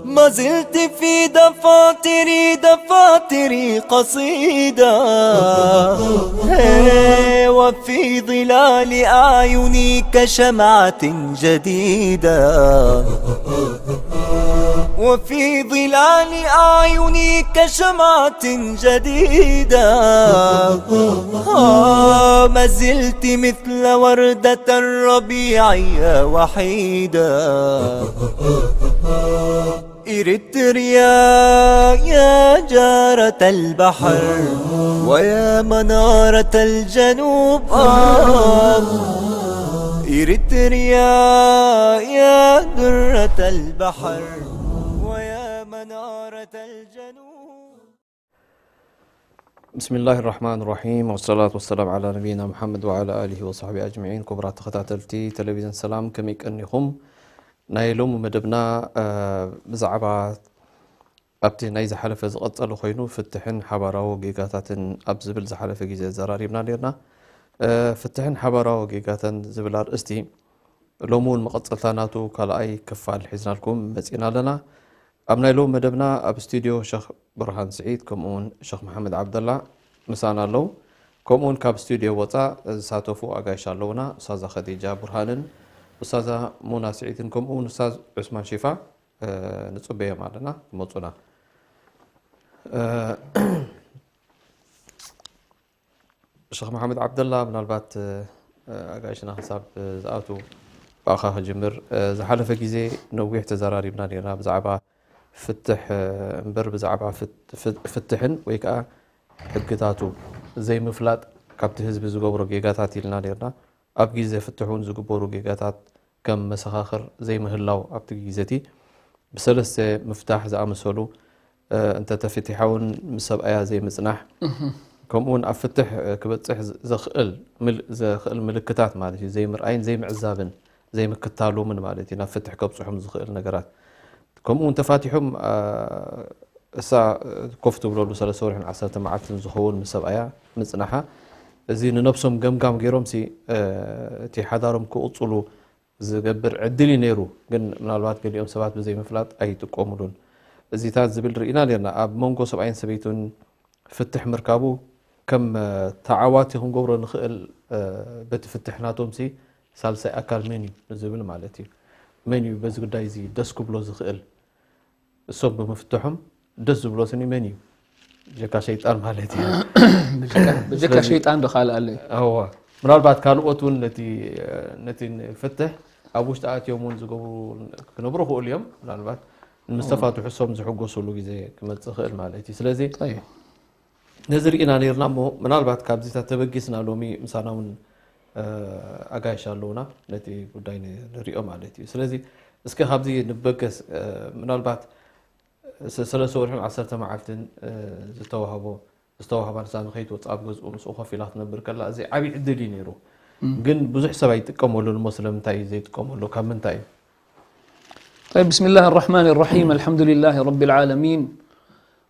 ما زلت في دفاتري، دفاتري قصيدة. هي، وفي ظلال أعيني كشمعة جديدة. وفي ظلال أعيني كشمعة جديدة. آه، ما زلت مثل وردة الربيع يا وحيدة. إريتريا يا جارة البحر، ويا منارة الجنوب. آه، إريتريا يا درة البحر، ويا منارة الجنوب. بسم الله الرحمن الرحيم، والصلاة والسلام على نبينا محمد وعلى آله وصحبه أجمعين. ክቡራት ተኸታተልቲ ቴሌቪዥን ሰላም፣ ከመይ ቀኒኹም? ናይ ሎሚ መደብና፣ እ፣ ብዛዕባ ኣብቲ ናይ ዝሓለፈ ዝቐጸለ ኮይኑ፣ ፍትሕን ሓባራዊ ጌጋታትን ኣብ ዝብል ዝሓለፈ ግዜ ዘራሪብና ነርና። እ፣ ፍትሕን ሓባራዊ ጌጋታን ዝብል ኣርእስቲ ሎሚ እውን መቐጸልታ ናቱ ካልኣይ ክፋል ሒዝናልኩም መጺና ኣለና። ኣብ ናይ ሎሚ መደብና ኣብ ስቱድዮ ሸኽ ብርሃን ስዒድ ከምኡ እውን ሸኽ መሓመድ ዓብደላ ምሳና ኣለዉ። ከምኡ እውን ካብ ስቱድዮ ወጻእ ዝሳተፉ ኣጋይሽ ኣለዉና። ኡስታዛ ኸዲጃ ቡርሃንን ኡስታዛ ሙና ስዒድን ከምኡ እውን ኡስታዝ ዑስማን ሺፋ፣ እ፣ ንጽበዮም ኣለና፣ ክመጹና። እ፣ ሸኽ መሓመድ ዓብደላ፣ ምናልባት፣ እ፣ ኣጋይሽና ክሳብ፣ እ፣ ዝኣትዉ ብኣኻ ክጅምር። እ፣ ዝሓለፈ ግዜ ነዊሕ ተዘራሪብና ነርና ብዛዕባ ፍትሕ፣ እ፣ እምበር ብዛዕባ ፍት-፣ ፍት-፣ ፍትሕን ወይ ከኣ ሕግታቱ ዘይምፍላጥ ካብቲ ህዝቢ ዝገብሮ ጌጋታት ኢልና ነርና። ኣብ ግዜ ፍትሕ እውን ዝግበሩ ጌጋታት ከም መሰኻኽር ዘይምህላው ኣብቲ ግዜ እቲ ብሰለስተ ምፍታሕ ዝኣመሰሉ፣ እ፣ እንተተፈቲሓ እውን ምስ ሰብኣያ ዘይምጽናሕ፣ እህ። ከምኡ እውን ኣብ ፍትሕ፣ እ፣ ክበጽሕ ዝ-፣ ዘኽእል ምል-፣ ዘኽእል ምልክታት ማለት እዩ፣ ዘይምርኣይን ዘይምዕዛብን ዘይምክታሎምን ማለት እዩ፣ ናብ ፍትሕ ከብጽሑም ዝኽእል ነገራት። ከምኡ እውን ተፋቲሖም፣ እ፣ እሳ፣ እ፣ ኮፍ ትብለሉ ሰለስተ ወርሕን ዓሰርተ መዓልትን ዝኸውን ምስ ሰብኣያ ምጽናሓ፣ እዚ ንነብሶም ገምጋም ገይሮምሲ፣ እ፣ እቲ ሓዳሮም ክቕጽሉ ዝገብር ዕድል እዩ ነይሩ። ግን ምናልባት ገሊኦም ሰባት ብዘይምፍላጥ ኣይጥቀሙሉን። እዚታት ዝብል ርኢና ነርና። ኣብ መንጎ ሰብኣይን ሰበይቱን ፍትሕ ምርካቡ ከም፣ እ፣ ተዓዋቲ ክንገብሮ ንኽእል፣ እ፣ በቲ ፍትሕ ናቶምሲ ሳልሳይ ኣካል መን እዩ ንዝብል ማለት እዩ። መን እዩ በዚ ጉዳይ እዚ ደስ ክብሎ ዝኽእል? እሶም ብምፍትሖም ደስ ዝብሎ ስኒ መን እዩ? ብጀካ ሸይጣን ማለት እዩ። ብጀካ፣ ብጀካ ስለዚ ሸይጣን ዶ ካልእ ኣሎ እዩ? እወ። ምናልባት ካልኦት እውን ነቲ፣ ነቲ ፍትሕ ኣብ ውሽጢ ኣትዮም እውን ዝገብሩ ክነብሩ ይኽእሉ እዮም። ምናልባት ምስ ተፋትሑ እሶም ዝሕጎስሉ ግዜ ክመጽእ ይኽእል ማለት እዩ። ስለዚ ጠይብ። ነዚ ርኢና ነርና እሞ፣ ምናልባት ካብዚታት ተበጊስና ሎሚ ምሳና እውን፣ እ፣ ኣጋይሽ ኣለዉና፣ ነቲ ጉዳይ ን-፣ ንሪኦ ማለት እዩ። ስለዚ እስኪ ካብዚ ንበገስ፣ እ፣ ምናልባት ስ-፣ ሰለስተ ወርሕን ዓሰርተ መዓልትን፣ እ፣ ዝተዋህቦ፣ ዝተዋህባ ንሳ ንኸይትወጽእ ኣብ ገዝኡ ምስኡ ኮፍ ኢላ ክትነብር ከላ፣ እዚ ዓብዪ ዕድል እዩ ነይሩ። እም። ግን ብዙሕ ሰብ ኣይጥቀመሉን እሞ ስለምንታይ እዩ ዘይጥቀመሉ? ካብ ምንታይ እዩ? طيب، بسم الله الرحمن الرحيم. الحمد لله رب العالمين.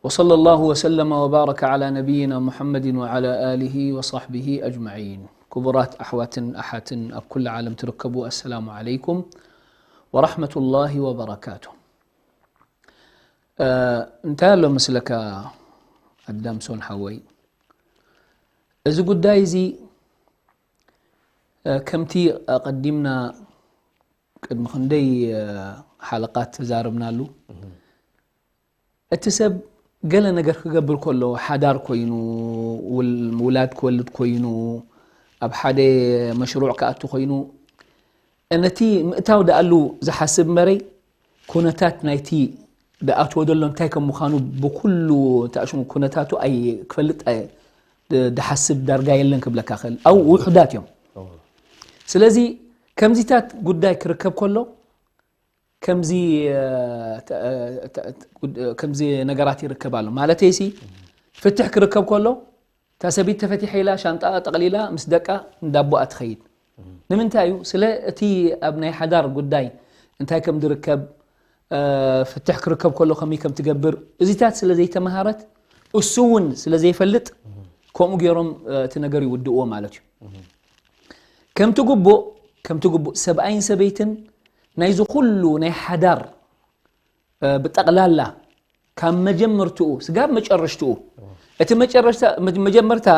وصلى الله وسلم وبارك على نبينا محمد وعلى آله وصحبه أجمعين. ክቡራት ኣሕዋትን ኣሓትን ኣብ ኩሉ ዓለም ትርከቡ፣ ኣሰላሙ ዓለይኩም ወራሕመቱላሂ ወበረካቱ። እ፣ እንታይ ኣሎ መስለካ ኣዳምሶን ሓወይ? እዚ ጉዳይ እዚ፣ እ፣ ከምቲ ኣቐዲምና ቅድሚ ክንደይ፣ እ፣ ሓለቓት ተዛረብናሉ። እህ። እቲ ሰብ ገለ ነገር ክገብር ከሎ፣ ሓዳር ኮይኑ፣ ውል-፣ ውላድ ክወልድ ኮይኑ፣ ኣብ ሓደ መሽሩዕ ክኣቱ ኮይኑ፣ ነቲ ምእታው ደኣሉ ዝሓስብ እምበረይ፣ ኩነታት ናይቲ ደኣትዎ ዘሎ እንታይ ከም ምዃኑ ብኩሉ ተኣሽሙ ኩነታቱ ኣይ-፣ ክፈልጥ ኣይ-፣ ድ-፣ ድሓስብ ዳርጋ የለን ክብለካ ክእል። ኣብኡ ውሑዳት እዮም። እዎ። ስለዚ ከምዚታት ጉዳይ ክርከብ ከሎ፣ ከምዚ፣ እ፣ ተ-፣ እ፣ ተ-፣ ተ-፣ ጉድ-፣ እ፣ ከምዚ ነገራት ይርከብ ኣሎ። ማለተይሲ፣ ፍትሕ ክርከብ ከሎ፣ እታ ሰበይቲ ተፈቲሐ ኢላ ሻንጣኣ ጠቕሊላ ምስ ደቃ እንዳቦኣ ትኸይድ። ንምንታይ እዩ? ስለ እቲ ኣብ ናይ ሓዳር ጉዳይ እንታይ ከም ዝርከብ፣ እ፣ ፍትሕ ክርከብ ከሎ ከመይ ከም ትገብር፣ እዚታት ስለ ዘይተመሃረት፣ እሱ እውን ስለ ዘይፈልጥ፣ ከምኡ ገይሮም፣ እ፣ እቲ ነገር ይውድእዎ ማለት እዩ። ከምቲ ግቡእ፣ ከምቲ ግቡእ ሰብኣይን ሰበይትን ናይዚ ኩሉ ናይ ሓዳር፣ እ፣ ብጠቕላላ ካብ መጀመርትኡ ስጋብ መጨረሽትኡ፣ እቲ መጨረሽታ፣ መ-፣ መጀመርታ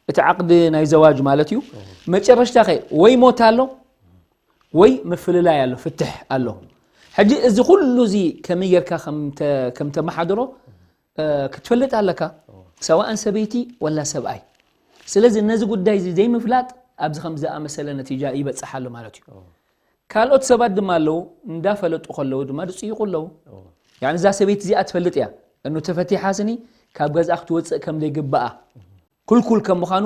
እቲ ዓቕዲ ናይ ዘዋጅ ማለት እዩ። መጨረሽታ ኸ ወይ ሞት ኣሎ፣ ወይ ምፍልላይ ኣሎ፣ ፍትሕ ኣሎ። ሕጂ እዚ ኩሉ እዚ ከመይ ጌርካ ከም ተ-፣ ከም ተመሓድሮ፣ እ፣ ክትፈልጥ ኣለካ። ሰዋእን ሰበይቲ ወላ ሰብኣይ። ስለዚ ነዚ ጉዳይ እዚ ዘይምፍላጥ ኣብዚ ከም ዝኣመሰለ ነቲጃ ይበጽሕ ኣሎ ማለት እዩ። ካልኦት ሰባት ድማ ኣለዉ፣ እንዳፈለጡ ከለዉ ድማ ዝጽይቑ ኣለዉ። ያኒ እዛ ሰበይቲ እዚኣ ትፈልጥ እያ። እኑ ተፈቲሓ ስኒ ካብ ገዝኣ ክትወጽእ ከም ዘይግብኣ። ኩልኩል ከም ምዃኑ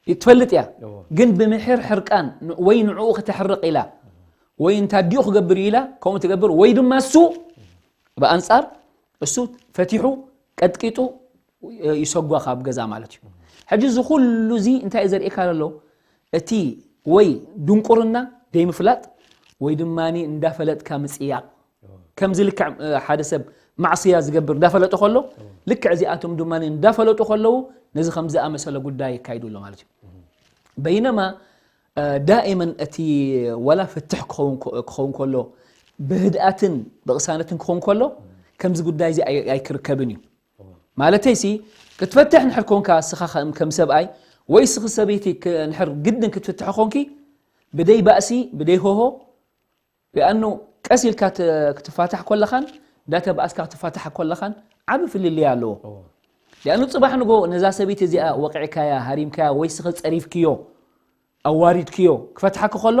ትፈልጥ እያ። እዎ። ግን ብምሕር ሕርቃን ን-፣ ወይ ንዕኡ ክተሕርቕ ኢላ፣ ወይ እንታ ዲኡ ክገብር እዩ ኢላ፣ ከምኡ ትገብር፣ ወይ ድማ እሱ ብኣንጻር እሱ ፈቲሑ ቀጥቂጡ፣ እ፣ ይሰጓ ካብ ገዛ ማለት እዩ። ሕጂ እዚ ኩሉ እዚ እንታይ እዩ ዘርእየካ ዘሎ? እቲ ወይ ድንቁርና፣ ደይምፍላጥ፣ ወይ ድማ እንዳፈለጥካ ምጽያቕ። ከምዚ ልክዕ፣ እ፣ ሓደ ሰብ ማዕስያ ዝገብር እንዳፈለጠ ከሎ፣ ልክዕ እዚኣቶም ድማ እንዳፈለጡ ከለዉ፣ ነዚ ከም ዝኣመሰለ ጉዳይ የካይዱ ኣሎ ማለት እዩ። በይነማ፣ እ፣ ዳኢመን እቲ ወላ ፍትሕ ክኸውን ኮ-፣ ክኸውን ከሎ፣ ብህድኣትን ብቕሳነትን ክኸውን ከሎ፣ ከምዚ ጉዳይ እዚ ኣይ-፣ ኣይክርከብን እዩ። ማለተይሲ፣ ክትፈትሕ ንሕር ኮንካ፣ እስኻ ከም፣ ከም ሰብኣይ፣ ወይ እስኺ ሰበይቲ ክ-፣ ንሕር ግድን ክትፍትሕ ኮንኪ፣ ብደይ ባእሲ፣ ብደይ ሆሆ፣ ሊኣኑ ቀስ ኢልካ ት-፣ ክትፋታሕ ኮለኻን፣ እንዳተባእስካ ክትፋታሕ ኮለኻን፣ ዓቢ ፍልልይ ኣለዎ። እዎ። ሊኣኑ ጽባሕ ንጎ ነዛ ሰበይቲ እዚኣ ወቂዕካያ፣ ሃሪምካያ፣ ወይ እስኺ ጸሪፍክዮ፣ ኣዋሪድክዮ፣ ክፈትሓኪ ከሎ፣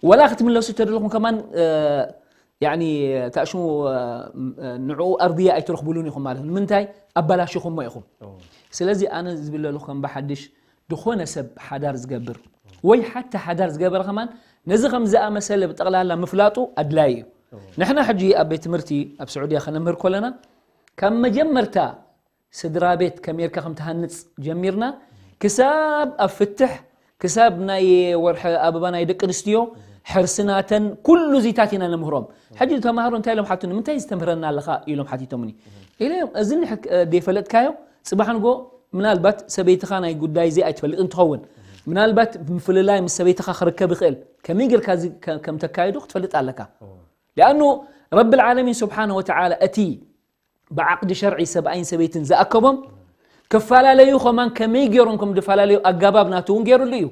ወላ ክትምለሱ ተደለኹም ከማን፣ እ፣ ያኒ፣ ታሽሙ፣ እ፣ ንዕኡ ኣርድያ ኣይትረኽብሉን ኢኹም ማለት ነው። ንምንታይ? ኣባላሽኹሞ ኢኹም። እዎ። ስለዚ ኣነ ዝብል ዘለኹ ከም ብሓድሽ፣ ዝኾነ ሰብ ሓዳር ዝገብር፣ ወይ ሓታ ሓዳር ዝገበረ ከማን፣ ነዚ ከም ዝኣመሰለ ብጠቕላላ ምፍላጡ ኣድላዪ እዩ። እዎ። ንሕና ሕጂ ኣብ ቤት ትምህርቲ ኣብ ስዑድያ ከነምህር ከለና፣ ካብ መጀመርታ ስድራ ቤት ከመይ ጌርካ ከም ትሃንጽ ጀሚርና፣ ክሳብ ኣብ ፍትሕ፣ ክሳብ ናይ ወርሒ ኣበባ ናይ ደቂ ኣንስትዮ፣ ሕርሲ ናተን፣ ኩሉ ዚታት ኢና ነምህሮም። ሕጂ ተማሃሮ እንታይ ኢሎም ሓቱኒ፣ "ንምንታይ ዝተምህረና ኣለኻ?" ኢሎም ሓቲቶምኒ። ኢለ፣ "እዚ ንሕክ-፣ እ፣ ደይፈለጥካዮ፣ ጽባሕ ንጎ ምናልባት ሰበይትኻ ናይ ጉዳይ እዚ ኣይትፈልጥን ትኸውን። ምናልባት ምፍልላይ ምስ ሰበይትኻ ክርከብ ይኽእል። ከመይ ጌርካ እዚ ከ-፣ ከም ተካይዶ ክትፈልጥ ኣለካ። ሊኣኑ ረብል ዓለሚን ስብሓነ ወተዓላ እቲ ብዓቕዲ ሸርዒ ሰብኣይን ሰበይትን ዝኣከቦም ክፈላለዩ ከማን ከመይ ገይሮም ከም ዝፈላለዩ ኣገባብ ናቱ እውን ገይሩሉ እዩ።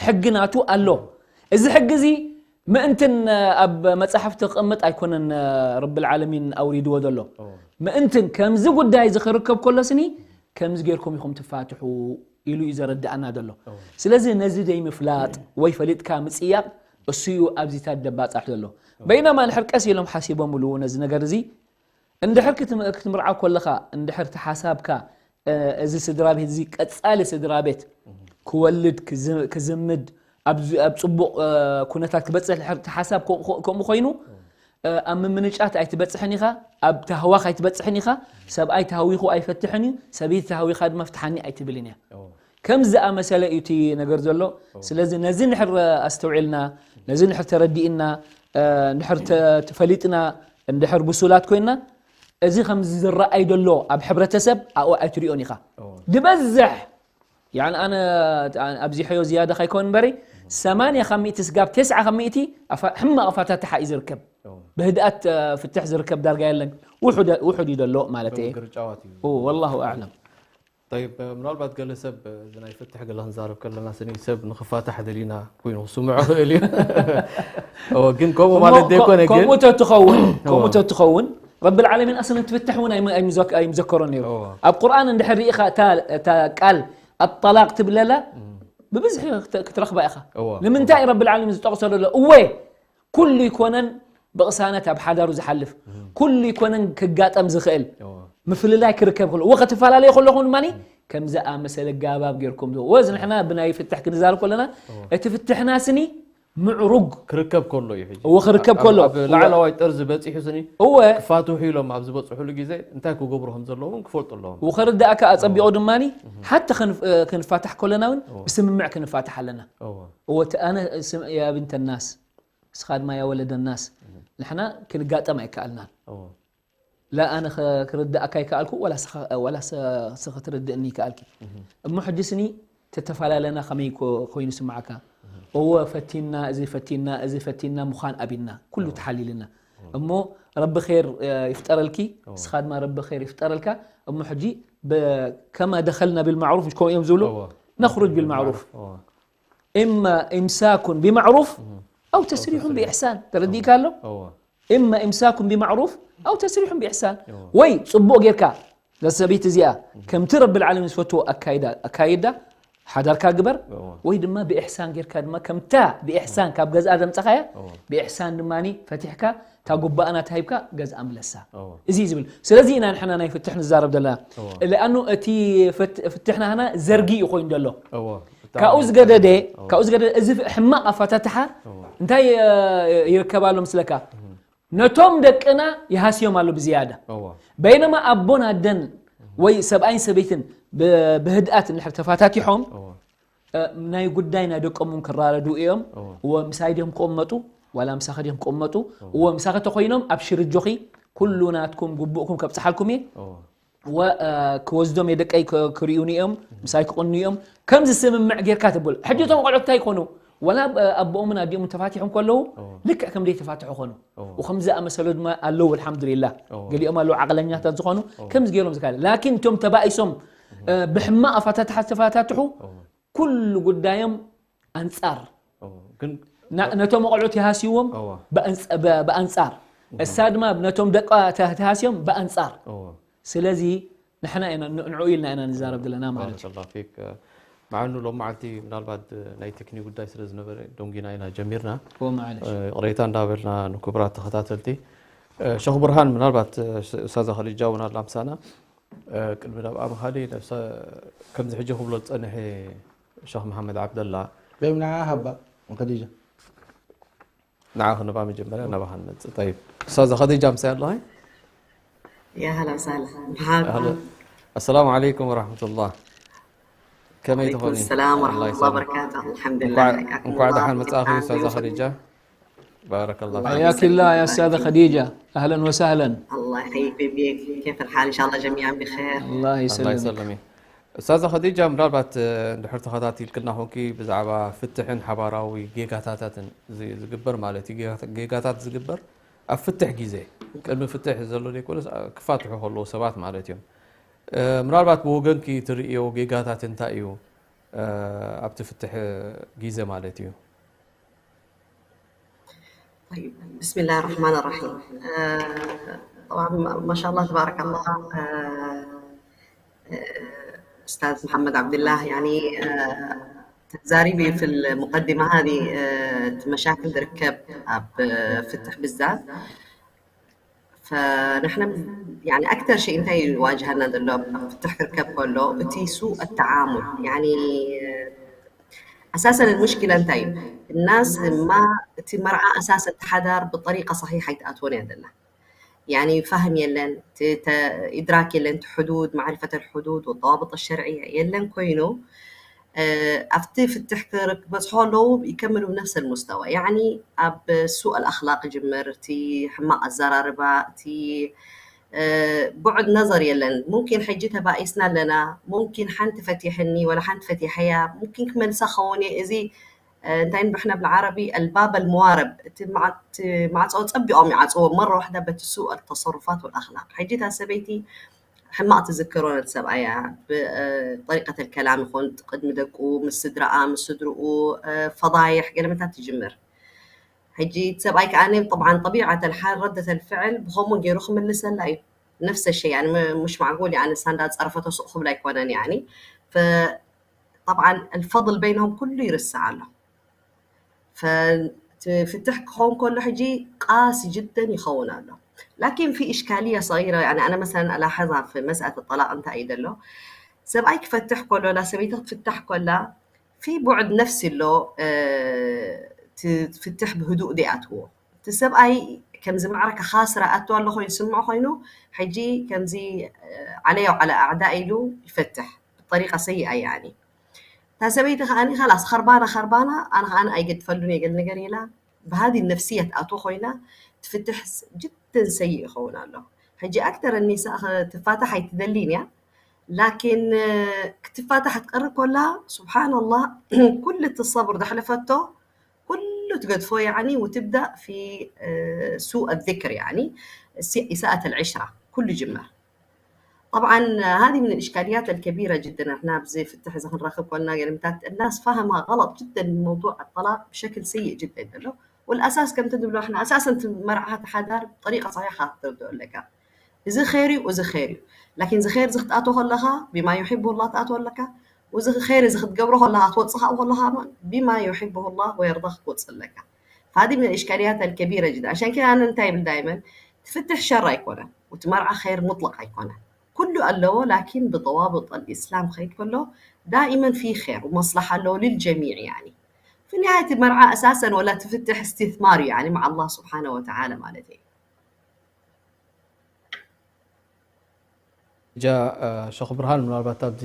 ሕጊ ናቱ ኣሎ። እዚ ሕጊ እዚ ምእንትን ኣብ መጻሕፍቲ ክቕመጥ ኣይኮነን ረብል ዓለሚን ኣውሪድዎ ዘሎ። እዎ። ምእንትን ከምዚ ጉዳይ እዚ ክርከብ ከሎ ስኒ ከምዚ ጌርኩም ኢኹም ትፋትሑ ኢሉ እዩ ዘረድኣና ዘሎ። እዎ። ስለዚ ነዚ ዘይምፍላጥ ወይ ፈሊጥካ ምጽያቕ እሱ እዩ ኣብዚታት ደባጻሕ ዘሎ። በይናማ ንድሕር ቀስ ኢሎም ሓሲቦምሉ ነዚ ነገር እዚ እንድሕር ክትም-፣ ክትምርዓው ከለኻ፣ እንድሕር ተሓሳብካ፣ እ፣ እዚ ስድራ ቤት እዚ ቀጻሊ ስድራ ቤት ክወልድ፣ ክዝ-፣ ክዝምድ፣ ኣብ ዝ-፣ ኣብ ጽቡቕ፣ እ፣ ኩነታት ክበጽሕ እንድሕር ተሓሳብ ከ-፣ ከ-፣ ከምኡ ኮይኑ፣ እ፣ ኣብ ምምንጫት ኣይትበጽሕን ኢኻ፣ ኣብ ታህዋኽ ኣይትበጽሕን ኢኻ። ሰብኣይ ተሃዊኹ ኣይፈትሕን እዩ፣ ሰበይቲ ተሃዊኻ ድማ ፍትሓኒ ኣይትብልን እያ። እዎ። ከም ዝኣመሰለ እዩ እቲ ነገር ዘሎ። እዎ። ስለዚ ነዚ እንድሕር ኣስተውዒልና፣ ነዚ እንድሕር ተረዲእና፣ እ፣ እንድሕር ተ-፣ ተፈሊጥና፣ እንድሕር ብሱላት ኮይና፣ እዚ ከም ዝረኣይ ዘሎ ኣብ ሕብረተሰብ ኣብኡ ኣይትሪኦን ኢኻ። እዎ። ዝበዝሕ፣ ያኒ ኣነ ኣብዚሐዮ ዝያዳ ከይኮን እምበሪ፣ ሰማንያ ካብ ሚእቲ ስጋብ ተስዓ ካብ ሚእቲ ኣፋ-፣ ሕማቕ ኣፋታትሓ እዩ ዝርከብ። እዎ። ብህድኣት፣ እ፣ ፍትሕ ዝርከብ ዳርጋ የለን። ውሑድ፣ ውሑድ እዩ ዘሎ ማለት እየ። ብምግርጫዋት እዩ። እዎ፣ ወላሁ ኣዕለም። ጠይብ፣ ምናልባት ገለ ሰብ፣ እዚ ናይ ፍትሕ ገለ ክንዛረብ ከለና ስኒ ሰብ ንኽፋታሕ ደሊና ኮይኑ ክስምዖ ይኽእል እዩ። እዎ፣ ግን ከምኡ እሞ ማለት ዘይኮነ ኮ-፣ ግን ከምኡ ተትኸውን፣ እዎ። ከምኡ ተትኸውን፣ ረብል ዓለሚን ኣስለን ትፍትሕ እውን ኣይም-፣ ኣይምዘክ-፣ ኣይምዘከሮን ነይሩ። እዎ። ኣብ ቁርኣን እንድሕር ርኢኻ እታ፣ እታ ቃል ኣጠላቕ ትብለላ፣ እም። ብብዝሒ ክት-፣ ክትረኽባ ኢኻ። እዎ። ንምንታይ ረብል ዓለሚን ዝጠቕሶ ዘሎ? እወ፣ ኩሉ ይኮነን ብቕሳነት ኣብ ሓዳሩ ዝሓልፍ፣ እም። ኩሉ ይኮነን ክጋጠም ዝኽእል፣ እዎ። ምፍልላይ ክርከብ ከሎ፣ እወ፣ ክትፈላለዩ ከለኹም ድማ እም። ከም ዝኣመሰለ ጋባብ ጌርኩም ዶ-፣ ወዝ ንሕና ብናይ ፍትሕ ክንዛረብ ከለና፣ እዎ። እቲ ፍትሕና ስኒ ምዕሩግ ክርከብ ከሎ እዩ ሕጂ እወ፣ ክርከብ ኣብ- ከሎ። ኣብ ላዕለዋይ ጠርዚ በፂሑ ስኒ እወ ክፋትሑ ኢሎም ኣብ ዝበፅሕሉ ግዜ እንታይ ክገብሩ ከም ዘለዎም ክፈልጡ ኣለዎም። ወኸርዳእካ ኣጸቢቑ ድማ ሓታ ክንፍ- ክንፋታሕ ከለና እውን ብስምምዕ ክንፋታሕ ኣለና። እወ እወ እቲ ኣነ ስም- ያ ብንተ ናስ እስኻ ድማ ያ ወለደ ናስ ንሕና ክንጋጠም ኣይከኣልናን። እወ ላ ኣነ ኸ- ክርዳእካ ይከኣልኩ ወላ ስኻ- ወላ ስ- ስኺ ክትርድእኒ ይከኣልኪ። እሞ ሕጂ ስኒ ተተፈላለና ከመይ ኮ- ኮይኑ ስምዓካ? እወ ፈቲና እዚ ፈቲና እዚ ፈቲና ምዃን ኣቢና ኩሉ ተሓሊልና እሞ ረቢ ር ይፍጠረልኪ። እስኻ ድማ ረቢ ር ይፍጠረልካ። እሞ ሕጂ ከማ ደኸልና ብልማዕሩፍ ከምኡ እዮም ዝብሉ እወ ነኽሩጅ ብልማዕሩፍ እወ እማ ኢምሳኩን ብማዕሩፍ ኣው ተስሪሑን ብኢሕሳን ተረዲእካ ኣሎ። እወ እማ ኢምሳኩም ብማዕሩፍ ኣው ተስሪሑን ብኢሕሳን እወ። ወይ ፅቡቕ ጌርካ ነዛ ሰበይቲ እዚኣ ከምቲ ረቢ ልዓለሚን ዝፈትዎ ኣካይዳ ኣካይዳ ሓዳርካ ግበር እወ ወይ ድማ ብኢሕሳን ጌርካ ድማ ከምታ ብኢሕሳን ካብ ገዝኣ ዘምፀኻያ እወ ብኢሕሳን ድማ ፈቲሕካ እታ ጉባኣና ተሂብካ ገዝኣ ምለሳ። እወ እዚ እዩ ዝብል። ስለዚ ኢና ንሕና ናይ ፍትሕ ንዛረብ ዘለና። እወ ለኣኑ እቲ ፍት- ፍትሕና ህና ዘርጊ እዩ ኮይኑ ዘሎ። እወ ካብኡ ብጣዕሚ ዝገደደ እወ ካብኡ ዝገደደ እዚ ሕማቕ ኣፈታትሓ እወ እንታይ እ፣ ይርከብ ኣሎ ምስለካ? ነቶም ደቅና ይሃስዮም ኣሎ ብዝያዳ። እወ በይነማ ኣቦን ኣደን ወይ ሰብኣይን ሰበይትን ብ- ብህድኣት እንድሕር ተፋታቲሖም እወ እ፣ ናይ ጉዳይ ናይ ደቆም እውን ክራረዱ እዮም። እወ እወ ምሳይ ድዮም ክቕመጡ ዋላ ምሳኸ ድዮም ክቕመጡ? እወ ምሳኸ ተኮይኖም ኣብ ሽርጆኺ ኩሉ ናትኩም ግቡእኩም ከብፅሓልኩም እየ። እወ ወ- እ፣ ክወስዶም እየ ደቀይ ክ- ክርእዩኒ እዮም ምሳይ ክቕኑ እዮም። ከምዚ ስምምዕ ጌርካ ትብል ሕጂ እቶም ቆልዑት እንታይ ይኮኑ? ወላ ብ- ኣቦኦምን ኣዲኦምን ተፋቲሖም ከለዉ እወ ልክዕ ከም ደይ ተፋትሑ ኮኑ። እወ ወከም ዝኣመሰሉ ድማ ኣለዉ ኣልሓምዱሊላህ። እወ ገሊኦም ኣለዉ ዓቕለኛታት ዝኾኑ ከምዚ ገይሮም ዝካለ ላኪን እቶም ተባኢሶም እ፣ ብሕማቕ ኣፋታትሓ ዝተፋታትሑ እወ ኩሉ ጉዳዮም ኣንጻር እወ ግን ና- ነቶም ቆልዑት ይሃስይዎም እወ ብኣንጽ- ብ- ብኣንጻር እሳ ድማ ነቶም ደቃ ተ- ተሃስዮም ብኣንጻር። እወ ስለዚ ንሕና ኢና ን- ንዕኡ ኢልና ኢና ንዛረብ ዘለና ማለት እዩ። ባረከላሁ ፊክ። መዓኑ ሎም መዓልቲ ምናልባት ናይ ቴክኒክ ጉዳይ ስለ ዝነበረ ደንጊና ኢና ጀሚርና። እወ ማዕለሽ እ፣ ይቕሬታ እንዳበልና ንክቡራት ተኸታተልቲ እ፣ ሸኽ ብርሃን ምናልባት እ፣ ስ- ኡስታዛ ኸዲጃ እውን ኣላ ምሳና እ፣ ቅድሚ ናብኣ ምኻደይ ነብሰ ከምዚ ሕጂ ክብሎ ዝጸንሐ ሸኽ መሓመድ ዓብደላ በይም ንዓ ሃባ ኸዲጃ ንዓ ክንባ መጀመርያ ናባኻ ንመጽእ። ጠይብ ኡስታዛ ኸዲጃ ምሳይ ኣለኺ? يا هلا وسهلا. مرحبا. ኣህለን። ኣሰላሙ ዓለይኩም ወራሕመቱላህ። ከመይ عليكم ትኾኒ? السلام ኣላ ورحمة الله ይሰላም። وبركاته. الحمد لله. እንኳዕ حياكم እንኳዕ الله. ደሓን መጻእኺ كيف ኡስታዛ حالكم؟ ኸዲጃ። ባረከላሁ الله ፊክ። حياك الله يا يسلمك. أستاذة خديجة. أهلا وسهلا. الله يحييك ويبيك. كيف الحال؟ إن شاء الله جميعا بخير. الله ኣላ يسلمك. ይሰለሚ። ኡስታዛ ኸዲጃ ምናልባት እ፣ እንድሕር ተኸታቲልክና ኮንኪ ብዛዕባ ፍትሕን ሓባራዊ ጌጋታታትን ዝ- ዝግበር ማለት እዩ ጌጋ- ጌጋታት ዝግበር ኣብ ፍትሕ ግዜ ቅድሚ ፍትሕ ዘሎ ዘይኮነስ ኣ- ክፋትሑ ከለዉ ሰባት ማለት እዮም። እ፣ ምናልባት ብወገንኪ ትርእዮ ጌጋታት እንታይ እዩ? እ፣ ኣብቲ ፍትሕ ግዜ ማለት እዩ። طيب، بسم الله الرحمن الرحيم. آه، طبعا ما شاء الله تبارك الله. آه، آه، أستاذ محمد عبد الله، يعني، آه، تزاريبي في المقدمة هذه، آه، مشاكل ركب أب، آه، فتح بالذات. فنحن يعني أكثر شيء እንታይ ይዋጅሃና ዘሎ ኣብ ፍትሕ ክርከብ ከሎ እቲ سوء التعامل يعني أساسا المشكلة እንታይ እዩ الناس ما እቲ መርዓ أساسا እቲ ሓዳር ብطريقة صحيحة ኣይትኣትዎን እያ ዘላ يعني فهم የለን ተ- ተ- إدراك የለን እቲ حدود معرفة الحدود والضوابط الشرعية የለን ኮይኑ ኣብቲ ፍትሕ ክበፅሖ ኣለዉ ይከምሉ ብነፍሰ المستوى يعني ኣብ سوء الأخلاق ይጅምር እቲ ሕማቕ ኣዘራርባ እቲ بعد نظر የለን ممكن ሕጂ ተባኢስና ኣለና ممكن ሓንቲ ፈቲሐኒ ولا ሓንቲ ፈቲሐያ ممكن ክመልሳ ኸውን እየ እዚ እንታይ ንብሕና بالعربي الباب الموارب እቲ ማዕ- እቲ ማዕፆ ፀቢቖም ይዓፅዎ مرة واحدة በቲ سوء التصرفات والأخلاق ሕጂ እታ ሰበይቲ ሕማቕ ትዝክሮ ነቲ ሰብኣያ ብጠሪቀት ልከላም ይኾን ቅድሚ ደቁ ምስ ስድራኣ ምስ ስድርኡ ፈضايح ገለመታት ትጅምር ሕጂ እቲ ሰብኣይ ከኣ طبعا طبيعة الحال ردة الفعل ብኸምኡ ገይሩ ክምልሰላ እዩ نفس الشيء يعني مش معقول يعني እሳ እንዳፀረፈቶ ሱቕ ክብላ ኣይኮነን يعني طبعا الفضل بينهم ኩሉ ይርስዕ ኣሎ ፍትሕ ክኸውን ከሎ ሕጂ قاسي جدا ይኸውን ኣሎ لكن في إشكالية صغيرة يعني أنا مثلا ألاحظها في مسألة الطلاق እንታይ እዩ ዘሎ ሰብኣይ ክፈትሕ ከሎ ላ ሰበይቲ ክትፍታሕ ከላ في بعد نفسي ኣሎ ትፍትሕ ብህዱእ ደይኣትዎ። እቲ ሰብኣይ ከምዚ ማዕረ ከኻስር ኣእትዋ ኣሎ ኮይኑ ዝስምዖ ኮይኑ፣ ሕጂ ከምዚ ዓለዮ ዓለ ኣዕዳ ኢሉ ይፈትሕ ብጠሪቃ ሰይኣ ያኒ። እታ ሰበይቲ ከኣ ካላስ ኸርባና ኸርባና ኣነ ከኣ ኣይገድፈሉን እየ ገለ ነገር ኢላ ብሃዚ ነፍስያ ትኣትዎ ኮይና ትፍትሕ ጅደን ሰይእ ይኸውን ኣሎ። ሕጂ ኣክተር ኒሳ ትፋታሕ ኣይትደሊን እያ ላኪን ክትፋታሕ ትቀርብ ኮላ ስብሓንላህ ኩሉ እቲ ሰብር ዘሕለፈቶ ኩሉ ትገድፎ ያኒ وتبدأ في سوء الذكر يعني إساءة العشرة ኩሉ ይጅመር طبعا هذه من الإشكاليات الكبيرة جدا احنا ብዚ ፍትሕ እዚ ክንረክብ ኮልና ገለምታት الناس فاهمة غلط جدا موضوع الطلاق بشكل سيء جدا ዘሎ والأساس ከምቲ ንብሎ احنا أساسا መርዓ ተሓዳር ብطريقة صحيحة ክትርድኦ ኣለካ እዚ ኸይር እዩ እዚ ኸይር እዩ ላኪን እዚ ኸይር እዚ ክትኣትዎ ከለኻ بما يحبه الله ትኣትዎ ኣለካ እዚ ኸይር እዚ ክትገብሮ ከለኻ ክትወፅእ ካብኡ ከለኻ بما يحبه الله ويرضاه ክትወፅእ ኣለካ فهذه من الإشكاليات الكبيرة جدا عشان كده أنا እንታይ ይብል دائما ትፍትሕ ሸር ኣይኮነን እቲ መርዓ ኸይር مطلق ኣይኮነን ኩሉ ኣለዎ ላኪን ብضوابط الإسلام ክኸይድ ከሎ دائما في خير ومصلحة ኣለዎ للجميع يعني في النهاية መርዓ أساسا ولا ትፍትሕ استثمار يعني مع الله سبحانه وتعالى ማለት እዩ እጃ ሸኽ ብርሃን ምናልባት ኣብዚ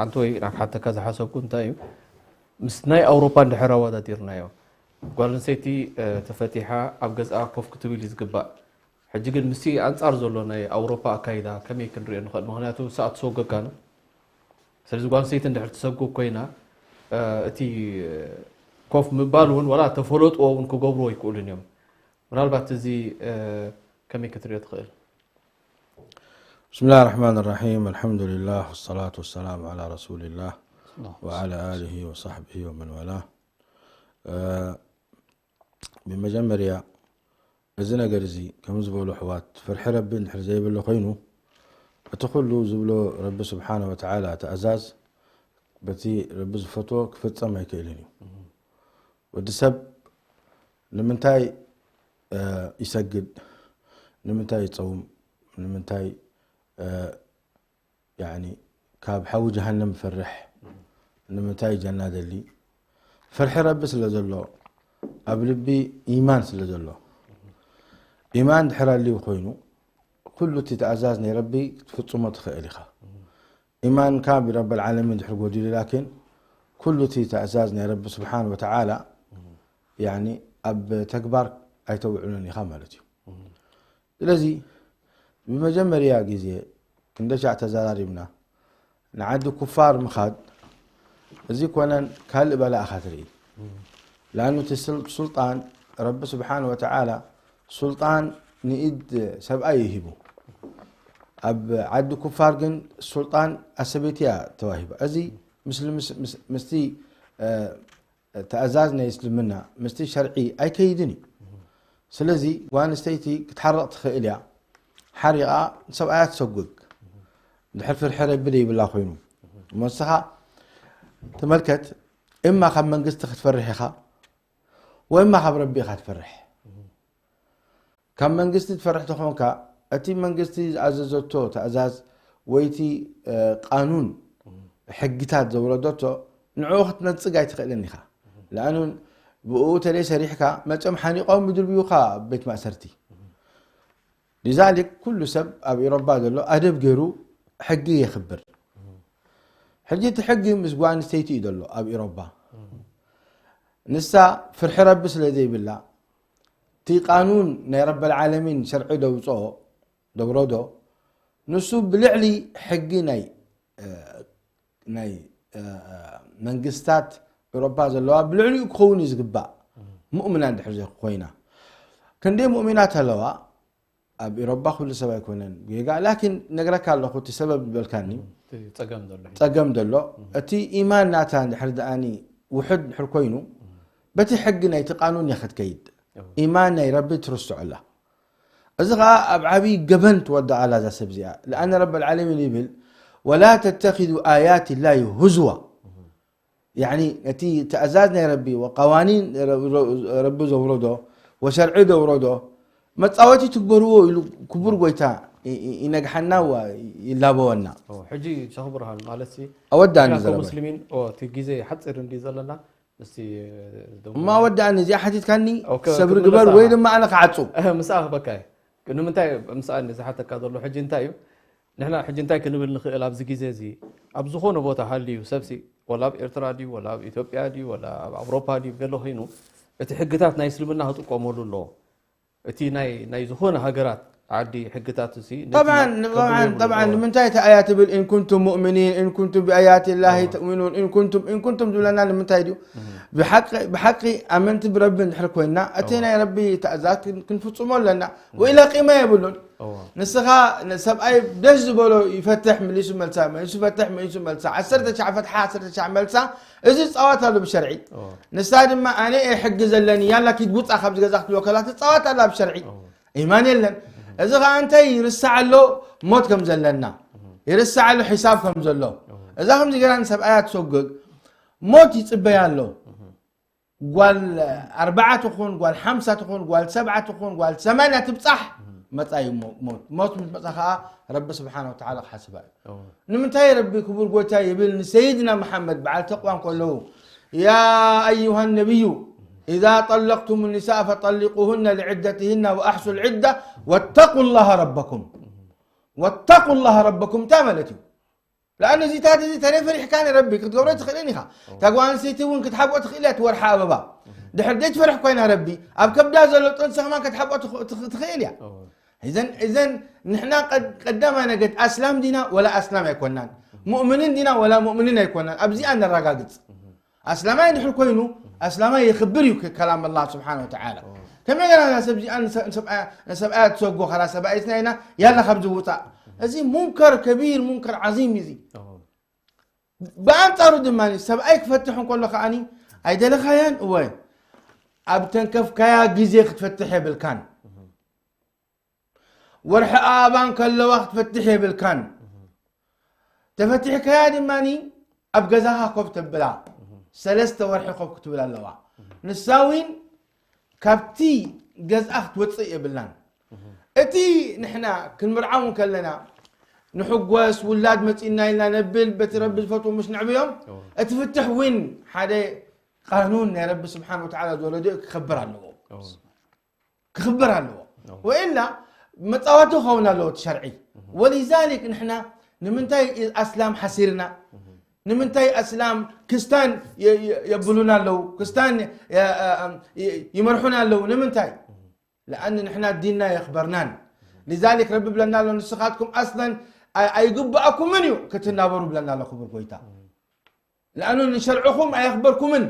ዓንተወይ ናብ ሓተካ ዝሓሰብኩ እንታይ እዩ ምስ ናይ ኣውሮፓ እንድሕር ኣወዳዲርናዮ ጓል ኣንስተይቲ ተፈቲሓ ኣብ ገዝኣ ኮፍ ክትብል እዩ ዝግባእ ሕጂ ግን ምስቲ ኣንፃር ዘሎ ናይ ኣውሮፓ ኣካይዳ ከመይ ክንሪኦ ንኽእል ምክንያቱ ሰኣት ሰውገጋኑ ስለዚ ጓል ኣንስተይቲ እንድሕር ትሰጉግ ኮይና እቲ ኮፍ ምባል እውን ዋላ ተፈለጥዎ እውን ክገብርዎ ይክእሉን እዮም ምናልባት እዚ ከመይ ክትሪኦ ትኽእል بسم الله الرحمن الرحيم الحمد لله والصلاة والسلام على رسول الله وعلى آله وصحبه ومن والاه ብመጀመርያ እዚ ነገር እዚ ከም ዝበሉ ኣሕዋት ፍርሒ ረቢ እንድሕር ዘይብሉ ኮይኑ እቲ ኩሉ ዝብሎ ረቢ ስብሓነ ወተዓላ ትእዛዝ በቲ ረቢ ዝፈትዎ ክፍፀም ኣይክእልን እዩ ወዲ ሰብ ንምንታይ ይሰግድ ንምንታይ ይፀውም ንምንታይ ያኒ ካብ ሓዊ ጀሃነም ይፈርሕ ንምንታይ ጀና ደሊ ፍርሒ ረቢ ስለ ዘሎ ኣብ ልቢ ኢማን ስለ ዘሎ ኢማን ድሕር ኣልዩ ኮይኑ ኩሉ እቲ ተኣዛዝ ናይ ረቢ ክትፍጽሞ ትኽእል ኢኻ ኢማንካ ብረብ ልዓለሚን ድሕር ጎዲሉ ላኪን ኩሉ እቲ ተእዛዝ ናይ ረቢ ስብሓን ወተዓላ ያኒ ኣብ ተግባር ኣይተውዕሉን ኢኻ ማለት እዩ ስለዚ ብመጀመርያ ግዜ ክንደሻዕ ተዘራሪብና ንዓዲ ኩፋር ምኻድ እዚ ኮነን ካልእ በላእ ኢኻ ትርኢ ላኑ እቲ ሱልጣን ረቢ ስብሓን ወተዓላ ሱልጣን ንኢድ ሰብኣይ ይሂቡ ኣብ ዓዲ ኩፋር ግን ሱልጣን ኣሰበይቲ እያ ተዋሂባ እዚ ምስቲ ተእዛዝ ናይ እስልምና ምስቲ ሸርዒ ኣይከይድን እዩ ስለዚ ጓል ኣንስተይቲ ክትሓርቕ ትኽእል እያ ሓሪቓ ሰብኣያ ትሰጉግ ድሕር ፍርሒ ረቢ ዘይብላ ኮይኑ እሞ ንስኻ ተመልከት እማ ካብ መንግስቲ ክትፈርሕ ኢኻ ወይ እማ ካብ ረቢ ኢኻ ትፈርሕ ካብ መንግስቲ ትፈርሕ ተኾንካ እቲ መንግስቲ ዝኣዘዘቶ ትእዛዝ ወይ እቲ ቃኑን ሕግታት ዘውረደቶ ንዕኡ ክትነፅግ ኣይትኽእልን ኢኻ ለኣኑ ብኡ ተለይ ሰሪሕካ መፅኦም ሓኒቆም ይድርብዩካ ኣብ ቤት ማእሰርቲ ሊዛሊክ ኩሉ ሰብ ኣብ ኢሮባ ዘሎ ኣደብ ገይሩ ሕጊ የኽብር ሕጂ እቲ ሕጊ ምስ ጓ ኣንስተይቲ እዩ ዘሎ ኣብ ኢሮባ ንሳ ፍርሒ ረቢ ስለ ዘይብላ እቲ ቃኑን ናይ ረበልዓለሚን ሸርዒ ደውፅኦ ደውረዶ ንሱ ብልዕሊ ሕጊ ናይ ናይ መንግስታት ኤውሮፓ ዘለዋ ብልዕሊኡ ክኸውን እዩ ዝግባእ ሙእምና እንድሕር ኮይና ክንደይ ሙእሚናት ኣለዋ ኣብ ኤውሮፓ ኩሉ ሰብ ኣይኮነን ጌጋ ላኪን ነግረካ ኣለኹ እቲ ሰበብ ዝበልካኒ ጸገም ዘሎ እቲ ኢማን ናታ እንድሕር ደኣኒ ውሕድ እንድሕር ኮይኑ በቲ ሕጊ ናይቲ ቃኑን እያ ክትከይድ ኢማን ናይ ረቢ ትርስዖ ኣላ እዚ ኸዓ ኣብ ዓብዪ ገበን ትወድቕ ኣላ እዛ ሰብ እዚኣ ለኣነ ረቢ ልዓለሚን ይብል ወላ ተተኪዙ ኣያት ላሂ ሁዝዋ ያኒ ነቲ ትእዛዝ ናይ ረቢ ወቀዋኒን ረቢ ዘውረዶ ወሸርዒ ዘውረዶ መፃወቲ ትግበርዎ ኢሉ ክቡር ጎይታ ይነግሓና ይላበወና ሕጂ ሸኽ ብርሃን ማለት ኣወዳኒ ዘረባ ሙስሊሚን እቲ ግዜ ሓፂር እንዲ ዘለና እማ ወዳእኒ፣ እዚኣ ሓቲትካኒ፣ ሰብሪ ግበር ወይ ድማ ኣነ ክዓጹ። ምሳኣ ክበካ እዩ። ንምንታይ? ምሳኣ ዝሓተካ ዘሎ ሕጂ እንታይ እዩ? ንሕና ሕጂ እንታይ ክንብል ንኽእል ኣብዚ ግዜ እዚ? ኣብ ዝኾነ ቦታ ሃልዩ ሰብሲ፣ ወላ ኣብ ኤርትራ ድዩ፣ ወላ ኣብ ኢትዮጵያ ድዩ፣ ወላ ኣብ ኣውሮፓ ድዩ፣ ገለ ኮይኑ እቲ ሕግታት ናይ እስልምና ክጥቀመሉ ኣለዎ። እቲ ናይ ናይ ዝኾነ ሃገራት ዓዲ ሕግታት እዚ طبعا طبعا طبعا ንምንታይ እቲ ኣያ ትብል إن كنتم مؤمنين إن كنتم بآيات الله تؤمنون إن كنتم إن كنتم ዝብለና ንምንታይ ድዩ? ብሓቂ ብሓቂ ኣመንቲ ብረቢ እንድሕር ኮይና እቲ ናይ ረቢ ትእዛዝ ክን- ክንፍጽሞ ኣለና። ወኢላ ቂማ የብሉን። ንስኻ ሰብኣይ ደስ ዝበሎ ይፈትሕ፣ መሊሱ መልሳ፣ መሊሱ ይፈትሕ፣ መሊሱ መልሳ፣ ዓሰርተ ትሽዓ ፈትሓ፣ ዓሰርተ ትሽዓ መልሳ፣ እዚ ዝፃወት ኣሎ ብሸርዒ። ንሳ ድማ ኣነ እየ ሕጊ ዘለኒ፣ ያላ ኪድ ውፃ ካብዚ ገዛ ክትብሎ ከላ ትፃወት ኣላ ብሸርዒ። ኢማን የለን። እዚ ከዓ እንታይ ይርሳዕ ኣሎ? ሞት ከም ዘለና ይርሳዕ ኣሎ፣ ሒሳብ ከም ዘሎ። እዛ ከምዚ ገይራ ንሰብኣያ ትሰጉግ፣ ሞት ይፅበያ ኣሎ። ጓል ኣርባዓ ትኹን፣ ጓል ሓምሳ ትኹን፣ ጓል ሰብዓ ትኹን፣ ጓል ሰማንያ ትብፃሕ፣ መፃ እዩ ሞ- ሞት። ሞት ምስ መፃ ከዓ ረቢ ስብሓን ወተዓላ ክሓስባ እዩ። ንምንታይ ረቢ ክቡር ጎይታ ይብል ንሰይድና መሓመድ በዓል ተቕዋ እንከለዉ፣ يا أيها النبي إذا طلقتم النساء فطلقوهن لعدتهن وأحصوا العدة واتقوا الله ربكم واتقوا الله ربكم እንታይ ማለት እዩ? ለኣን እዚታት እዚ ተደይ ፈሪሕካ ንረቢ ክትገብሮ ትኽእልን ኢኻ። እታ ጓል ኣንስተይቲ እውን ክትሓብኦ ትኽእል እያ፣ ትወርሓ ኣበባ። ድሕር ደይ ትፈርሕ ኮይና ረቢ ኣብ ከብዳ ዘሎ ጥንሲ ከማን ክትሓብኦ ትኽ- ትኽ- ትኽእል እያ። እዘን እዘን ንሕና ቀድ- ቀዳማይ ነገድ ኣስላም ዲና ወላ ኣስላም ኣይኮናን፣ ሙእምንን ዲና ወላ ሙእምንን ኣይኮናን። ኣብዚኣ ነረጋግጽ። ኣስላማይ ድሕር ኮይኑ ኣስላማይ የኽብር እዩ ከላም ኣላህ ስብሓን ወተዓላ። ከመይ ገና እዛ ሰብ እዚኣ ንሰ- ንሰብኣያ ንሰብኣያ ትሰጎ ከላ ሰብኣይ ስናይና ያላ ካብዚ ውፃእ። እዚ ሙንከር ከቢር ሙንከር ዓዚም እዩ እዚ። ብኣንፃሩ ድማ ሰብኣይ ክፈትሕ እንከሎ ከዓኒ ኣይደለኻያን እወ ኣብ ተንከፍካያ ግዜ ክትፈትሕ የብልካን። ወርሒ ኣበባ እንከለዋ ክትፈትሕ የብልካን። ተፈቲሕካያ ድማ ኣብ ገዛኻ ኮፍ ተብላ ሰለስተ ወርሒ ኮፍ ክትብል ኣለዋ። ንሳ እውን ካብቲ ገዝኣ ክትወፅእ የብላን። እቲ ንሕና ክንምርዓው ከለና ንሕጎስ ውላድ መፂና ኢልና ነብል በቲ ረቢ ዝፈትዎ ምስ ንዕብዮም እቲ ፍትሕ እውን ሓደ ቃኑን ናይ ረቢ ስብሓን ወተዓላ ዝወረደ ክኸብር ኣለዎ። ክኽበር ኣለዎ። ወኢላ መፃወቲ ክኸውን ኣለዎ እቲ ሸርዒ። ወሊዛሊክ ንሕና ንምንታይ ኣስላም ሓሲርና? ንምንታይ ኣስላም ክስታን የ- የ- የብሉና ኣለዉ? ክስታን የ- የ- ይመርሑና ኣለዉ ንምንታይ? ለኣን ንሕና ዲንና የኽበርናን። ሊዛሊክ ረቢ ብለና ኣሎ ንስኻትኩም ኣስለን ኣይ- ኣይግብኣኩምን እዩ ክትናበሩ ብለና ኣሎ ክቡር ጎይታ። ለኣኑ ንሸርዕኹም ኣየኽበርኩምን።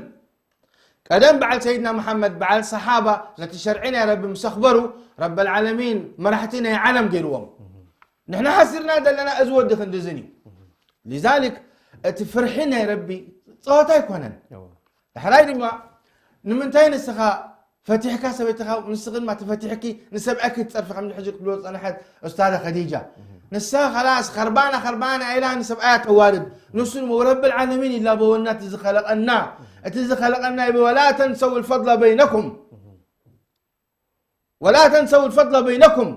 ቀደም በዓል ሰይድና መሓመድ በዓል ሰሓባ ነቲ ሸርዒ ናይ ረቢ ምስ ኣኽበሩ ረበልዓለሚን መራሕቲ ናይ ዓለም ገይርዎም። ንሕና ሓሲርና ዘለና እዚ ወዲ ክንድዝን እዩ። ሊዛሊክ እቲ ፍርሒ ናይ ረቢ ፀወታ ኣይኮነን። ዳሕራይ ድማ ንምንታይ ንስኻ ፈቲሕካ ሰበይትኻ ንስኺ ድማ ተፈቲሕኪ ንሰብኣይኪ ትፀርፊ ከም ሕጂ ክትብሎ ዝፀንሐት ኡስታዛ ኸዲጃ ንሳ ኸላስ ኸርባና ኸርባና ኢላ ንሰብኣያ ተዋርድ ንሱ ድማ ረብል ዓለሚን ይላበወና እቲ ዝኸለቐና እቲ ዝኸለቐና ይብል ወላ ተንሰው ልፈضለ በይነኩም ወላ ተንሰው ልፈضለ በይነኩም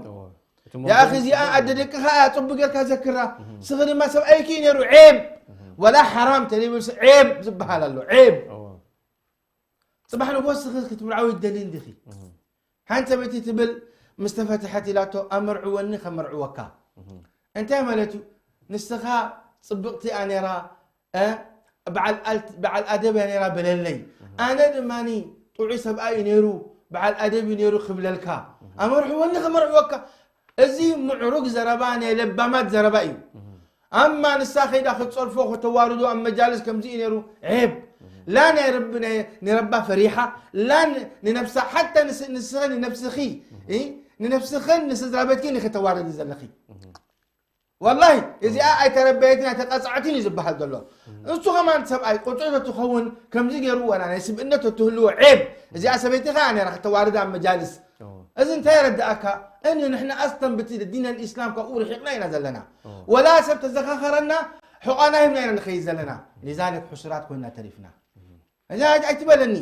የኣኺ እዚኣ ኣደ ደቅኻ እያ ፅቡቅ ጌርካ ዘክራ ስኺ ድማ ሰብኣይኪ ነይሩ ዔብ ወላ ሓራም ተደይብል ዔብ ዝበሃል ኣሎ ዔብ ፅባሕ ንጎስ ክትምርዓዊ ትደሊ እንዲኺ ሓንቲ ሰበይቲ ትብል ምስ ተፈትሐት ኢላቶ ኣመርዕወኒ ከመርዕወካ እንታይ ማለት እዩ ንስኻ ፅብቕቲ እያ ነይራ በዓል ኣደብ እያ ነይራ በለለይ ኣነ ድማ ጥዑይ ሰብኣይ እዩ ነይሩ በዓል ኣደብ እዩ ነይሩ ክብለልካ ኣመርዕወኒ ከመርዕወካ እዚ ምዕሩግ ዘረባ ናይ ለባማት ዘረባ እዩ ኣማ ንሳ ከይዳ ክትፀርፎ ከተዋርዶ ኣብ መጃልስ ከምዚ እዩ ነይሩ ዔብ ላ ናይ ረቢ ናይ- ንረባ ፈሪሓ ላ ን- ንነብሳ ሓታ ንስ- ንስኺ ንነብስኺ እ? ንነብስኽን ንስድራ ቤትክን ኢኺ ተዋርዲ ዘለኺ ወላሂ እዚኣ ኣይተረበየትን ኣይተቐፅዐትን እዩ ዝበሃል ዘሎ እሱ ከማን ሰብኣይ ቁፅዕ ተትኸውን ከምዚ ገይሩ ዋላ ናይ ስብእነት ተትህልዎ ዔብ እዚኣ ሰበይቲ ኸዓ ነይራ ከተዋርዳ ኣብ መጃልስ እዚ እንታይ የረድኣካ እኒ ንሕና ኣስተንብቲ ዲን ኣልእስላም ካብኡ ርሒቕና ኢና ዘለና ወላ ሰብ ተዘኻኸረና ሕቋና ሂብና ኢና ንኸይድ ዘለና ሊዛሊክ ሕሱራት ኮይና ተሪፍና እዚ ኣይትበለኒ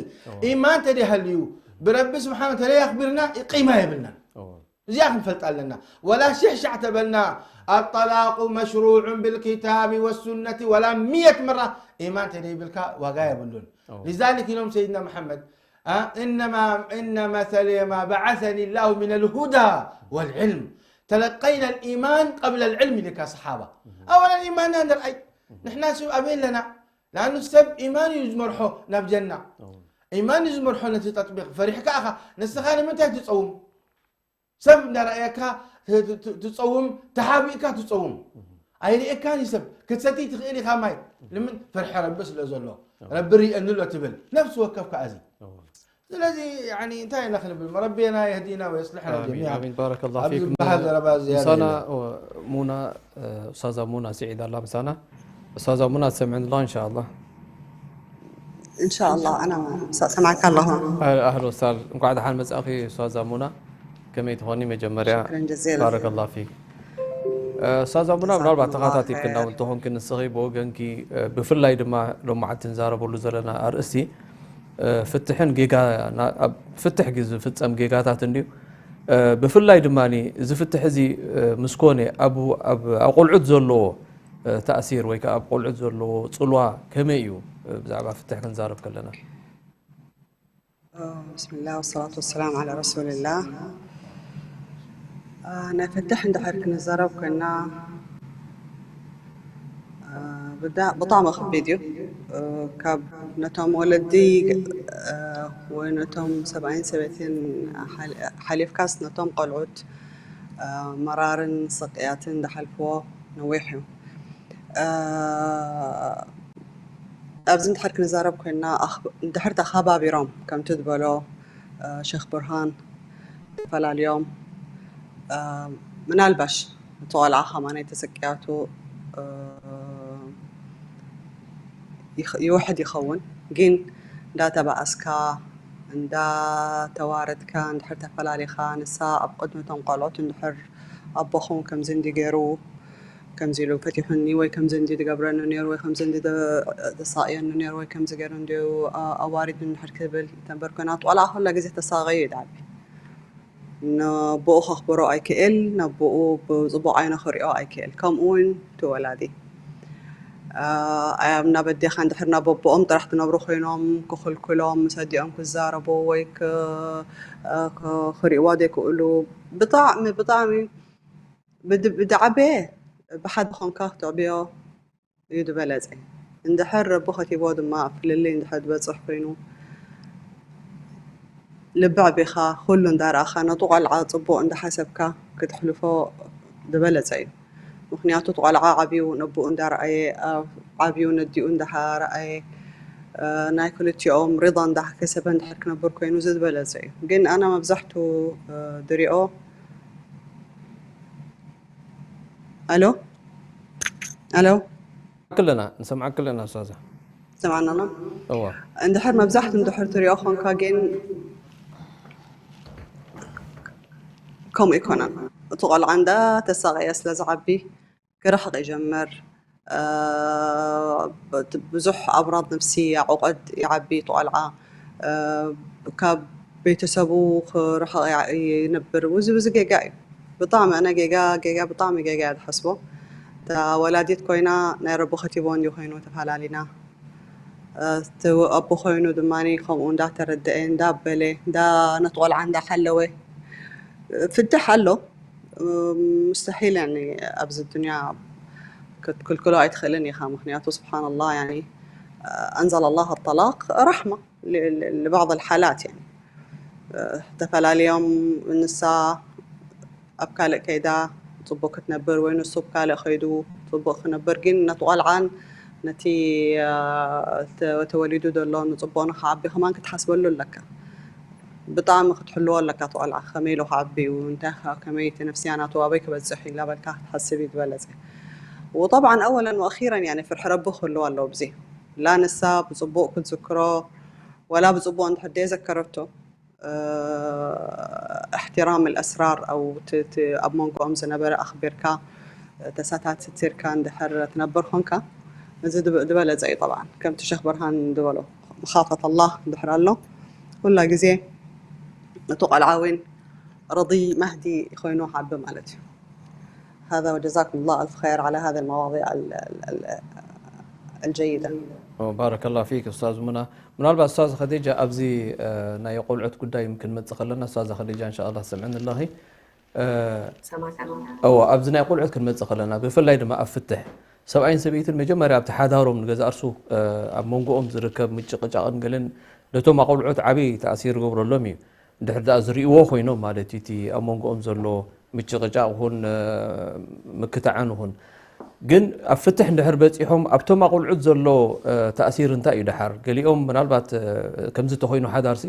ኢማን ተደይሃልዩ ብረቢ ስብሓን ተደይ ኣኽቢርና ቂማ የብልናን እዚኣ ክንፈልጥ ኣለና። ወላ ሽሕሻዕ ተበልና ኣጠላቁ መሽሩዑን ብልኪታቢ ወሱነቲ ወላ ሚየት መራ ኢማን ተደይብልካ ዋጋ የብሉን። ሊዛሊክ ኢሎም ሰይድና መሓመድ እነማ እነ መሰለ ማ በዓሰኒ ላሁ ምን ልሁዳ ወልዕልም ተለቀይና ልኢማን ቀብለ ልዕልም ኢልካ ሰሓባ። ኣወለን ኢማንና ንርኣይ። ንሕና ስብ ኣበይ ኣለና? ለኣኑ ሰብ ኢማን እዩ ዝመርሖ ናብ ጀና። ኢማን እዩ ዝመርሖ ነቲ ተጥቢቕ። ፈሪሕካ ኢኻ። ንስኻ ንምንታይ ትጸውም? ሰብ እንዳረኣየካ ት- ት- ትጸውም፣ ተሓቢእካ ትጸውም። ኣይርእየካን እዩ ሰብ። ክትሰትይ ትኽእል ኢኻ ማይ። ልምን? ፍርሒ ረቢ ስለ ዘሎ። ረቢ ርእየኒ ኣሎ ትብል። ነፍሲ ወከፍ ከኣ እዚ። ስለዚ ያኒ እንታይ ኢና ክንብል? ረቢና የህዲና ወየስልሕና ጀሚዓ። ኣሚን። ባረከላሁ ኣብዚ ፊኩም። ዝበሃል ዘረባ ዝያዳ ምሳና የለን። ሙና፣ ኡስታዛ ሙና ስዒድ ኣላ ምሳና። ኡስታዛ ሙና ትሰምዕን ኣለዋ እንሻላ። እንሻላ ኣና ሰማዕካ ኣለኹ። ኣህል ወሳል፣ እንኳዕ ደሓን መጻእኺ ኡስታዛ ሙና። ከመይ ትኾኒ መጀመርያ? ሽክረን ጀዚለን። ባረከላሁ ፊክ። ኡስታዛ ሙና፣ ጀዛኩም ምናልባት ላሁ ተኸታቲልኪ ኸይር። እንዳበል ተኾንኪ ንስኺ ብወገንኪ፣ ብፍላይ ድማ ሎማዓንቲ ንዛረበሉ ዘለና ኣርእስቲ ፍትሕን ጌጋ፣ ፍትሕ ዝፍጸም ጌጋታት እንድዩ። ብፍላይ ድማ እዚ ፍትሕ እዚ ምስ ኮነ ኣብ ኣብ ቆልዑት ዘለዎ ተእሲር ወይ ከዓ ኣብ ቆልዑት ዘለዎ ፅልዋ ከመይ እዩ? ብዛዕባ ፍትሕ ክንዛረብ ከለና ብስምላህ ወሰላቱ ወሰላም ዓላ ረሱልላህ። ናይ ፍትሕ እንድሕር ክንዛረብ ኮይና ብጣዕሚ ከቢድ እዩ። ካብ ነቶም ወለዲ ወይ ነቶም ሰብኣይን ሰበይትን ሓሊፍካስ ነቶም ቆልዑት መራርን ስቅያትን ዝሓልፍዎ ነዊሕ እዩ። ኣብዚ እንድሕር ክንዛረብ ኮይና እንድሕር ተኸባቢሮም ከምቲ ዝበሎ ሸኽ ብርሃን ተፈላልዮም ምናልባሽ እቲ ቆልዓ ከማናይ ተሰቅያቱ ይውሕድ ይኸውን። ግን እንዳተባኣስካ እንዳተዋረድካ እንድሕር ተፈላሊኻ ንሳ ኣብ ቅድሚ እቶም ቆልዑት እንድሕር ኣቦኹም ከምዚ እንዲ ገይሩ ከምዚ ኢሉ ፈቲሑኒ ወይ ከምዚ እንዲ ዝገብረኒ ነይሩ ወይ ከምዚ እንዲ ዘሳቕየኒ ነይሩ ወይ ከምዚ ገይሩ እንዲ ኣዋሪድኒ እንድሕር ክብል ተንበር ኮይና ቆልዓ ኩላ ግዜ ተሳቐዩ እዩ ዝዓቢ። ነቦኡ ከኽብሮ ኣይክእል፣ ነቦኡ ብፅቡቕ ዓይኖ ክሪኦ ኣይክእል። ከምኡ እውን እቲ ወላዲ ኣብ ናብ ኣዴኻ እንድሕር ናብ ኣቦኦም ጥራሕ ትነብሩ ኮይኖም ክኽልክሎም ምስ ኣዲኦም ክዛረቡ ወይ ክሪእዋ ዘይክእሉ ብጣዕሚ ብጣዕሚ ብድዓበየ ብሓደ ኮንካ ክተዕብዮ እዩ ዝበለፀ። እንድሕር ረቢ ከቲቦ ድማ ኣብ ፍልልይ እንድሕር ዝበፅሕ ኮይኑ ልቢ ኣዕቢኻ ኩሉ እንዳረኣኻ ነቲ ቆልዓ ፅቡቕ እንዳሓሰብካ ክትሕልፎ ዝበለፀ እዩ። ምክንያቱ እቲ ቆልዓ ዓብዩ ነቦኡ እንዳረኣየ ዓብዩ ነዲኡ እንዳረኣየ ናይ ክልቲኦም ሪዳ እንዳከሰበ እንድሕር ክነብር ኮይኑ እዚ ዝበለፀ እዩ። ግን ኣነ መብዛሕቱ ድሪኦ ኣሎ ኣሎ ክለና ንሰምዓክ ኣለና ኡስታዛ። ሰማዕና ኣሎ። እዋ እንድሕር መብዛሕቱ እንድሕር ትሪኦ ኮንካ ግን ከምኡ ኣይኮነን። እቲ ቆልዓ እንዳ ተሳቀየ ስለ ዝዓቢ ክርሕቕ ይጀምር። ብዙሕ ኣምራድ ነፍስያ ዑቐድ ይዓቢ እቲ ቆልዓ። ካብ ቤተሰቡ ክርሕቕ ይነብር። እዚ ብዚ ጌጋ እዩ። ብጣዕሚ ኣነ ጌጋ ጌጋ ብጣዕሚ ጌጋ እየ ዝሓስቦ። እታ ወላዲት ኮይና ናይ ረቢ ከቲቦ እንዲ ኮይኑ ተፋላሊና። እቲ ኣቦ ኮይኑ ድማ ከምኡ እንዳተረደአ እንዳበለ እንዳ ነቲ ቆልዓ እንዳሓለወ ፍትሕ ኣሎ። ሙስተሒል ያኒ ኣብዚ ዱንያ ክትክልክሎ ኣይትኽእልን ኢኻ። ምክንያቱ ስብሓንላህ ያኒ ኣንዘለ ላህ ጠላቅ ራሕማ ልባዕድ ልሓላት ያኒ ተፈላለዮም ንሳ ኣብ ካልእ ከይዳ ፅቡቅ ክትነብር ወይ ንሱ ኣብ ካልእ ከይዱ ፅቡቅ ክነብር ግን ነቲ ቆልዓን ነቲ ተወሊዱ ዘሎ ንፅቡቅ ንክዓቢ ከማን ክትሓስበሉ ኣለካ። ብጣዕሚ ክትሕልዎ ኣለካ እቲ ቆልዓ ከመይ ኢሉ ክዓቢ እዩ እንታይ ከመይ እቲ ነፍስያ ናቱ ኣበይ ክበፅሕ ኢላ በልካ ክትሓስብ እዩ ዝበለፀ። وطبعا أولا وأخيرا يعني ፍርሒ ረቢ ክህልዎ ኣለዎ ብዚ ላ ንሳ ብፅቡቅ ክትዝክሮ ወላ ብፅቡቅ እንድሕር ደየዘከረቶ احترام الأسرار أو ኣብ መንጎኦም ዝነበረ ኣኽቢርካ ተሰታትርካ እንድሕር ትነብር ኮንካ እዚ ዝበለፀ እዩ። طبعا ከምቲ ሸኽ ብርሃን ዝበሎ مخافة الله እንድሕር ኣሎ ኩላ ግዜ እቲ ቆልዓ እውን رضي مهدي يخوينوه حبة مالتي. هذا، وجزاكم الله ألف خير على هذه المواضيع ال- ال- ال- الجيدة. ባረከላ ፊክ ኡስታዝ ሙና። ምናልባት ኡስታዝ ኸዲጃ ኣብዚ ናይ ቆልዑት ጉዳይ ክንመጽእ ከለና፣ ኡስታዝ ኸዲጃ እንሻላ ትሰምዕኒ ኣለኺ። ሰማዕካ ኣለና። እዎ፣ ኣብዚ ናይ ቆልዑት ክንመጽእ ከለና፣ ብፍላይ ድማ ኣብ ፍትሕ ሰብኣይን ሰበይትን መጀመርያ ኣብቲ ሓዳሮም ንገዛእ ርሱ ኣብ መንጎኦም ዝርከብ ምጭቕጫቕን ገለን ነቶም ኣቆልዑት ዓብዪ ተኣሲር ይገብረሎም እዩ። እንድሕር ደኣ ዝርእይዎ ኮይኖም ማለት እዩ፣ እቲ ኣብ መንጎኦም ዘሎ ምጭቕጫቕ ይኹን ምክታዕን ይኹን። ግን ኣብ ፍትሕ እንድሕር በጺሖም ኣብቶም ኣቆልዑት ዘሎ ተኣሲር እንታይ እዩ ደሓር? ገሊኦም ምናልባት ከምዚ ተኾይኑ ሓዳርሲ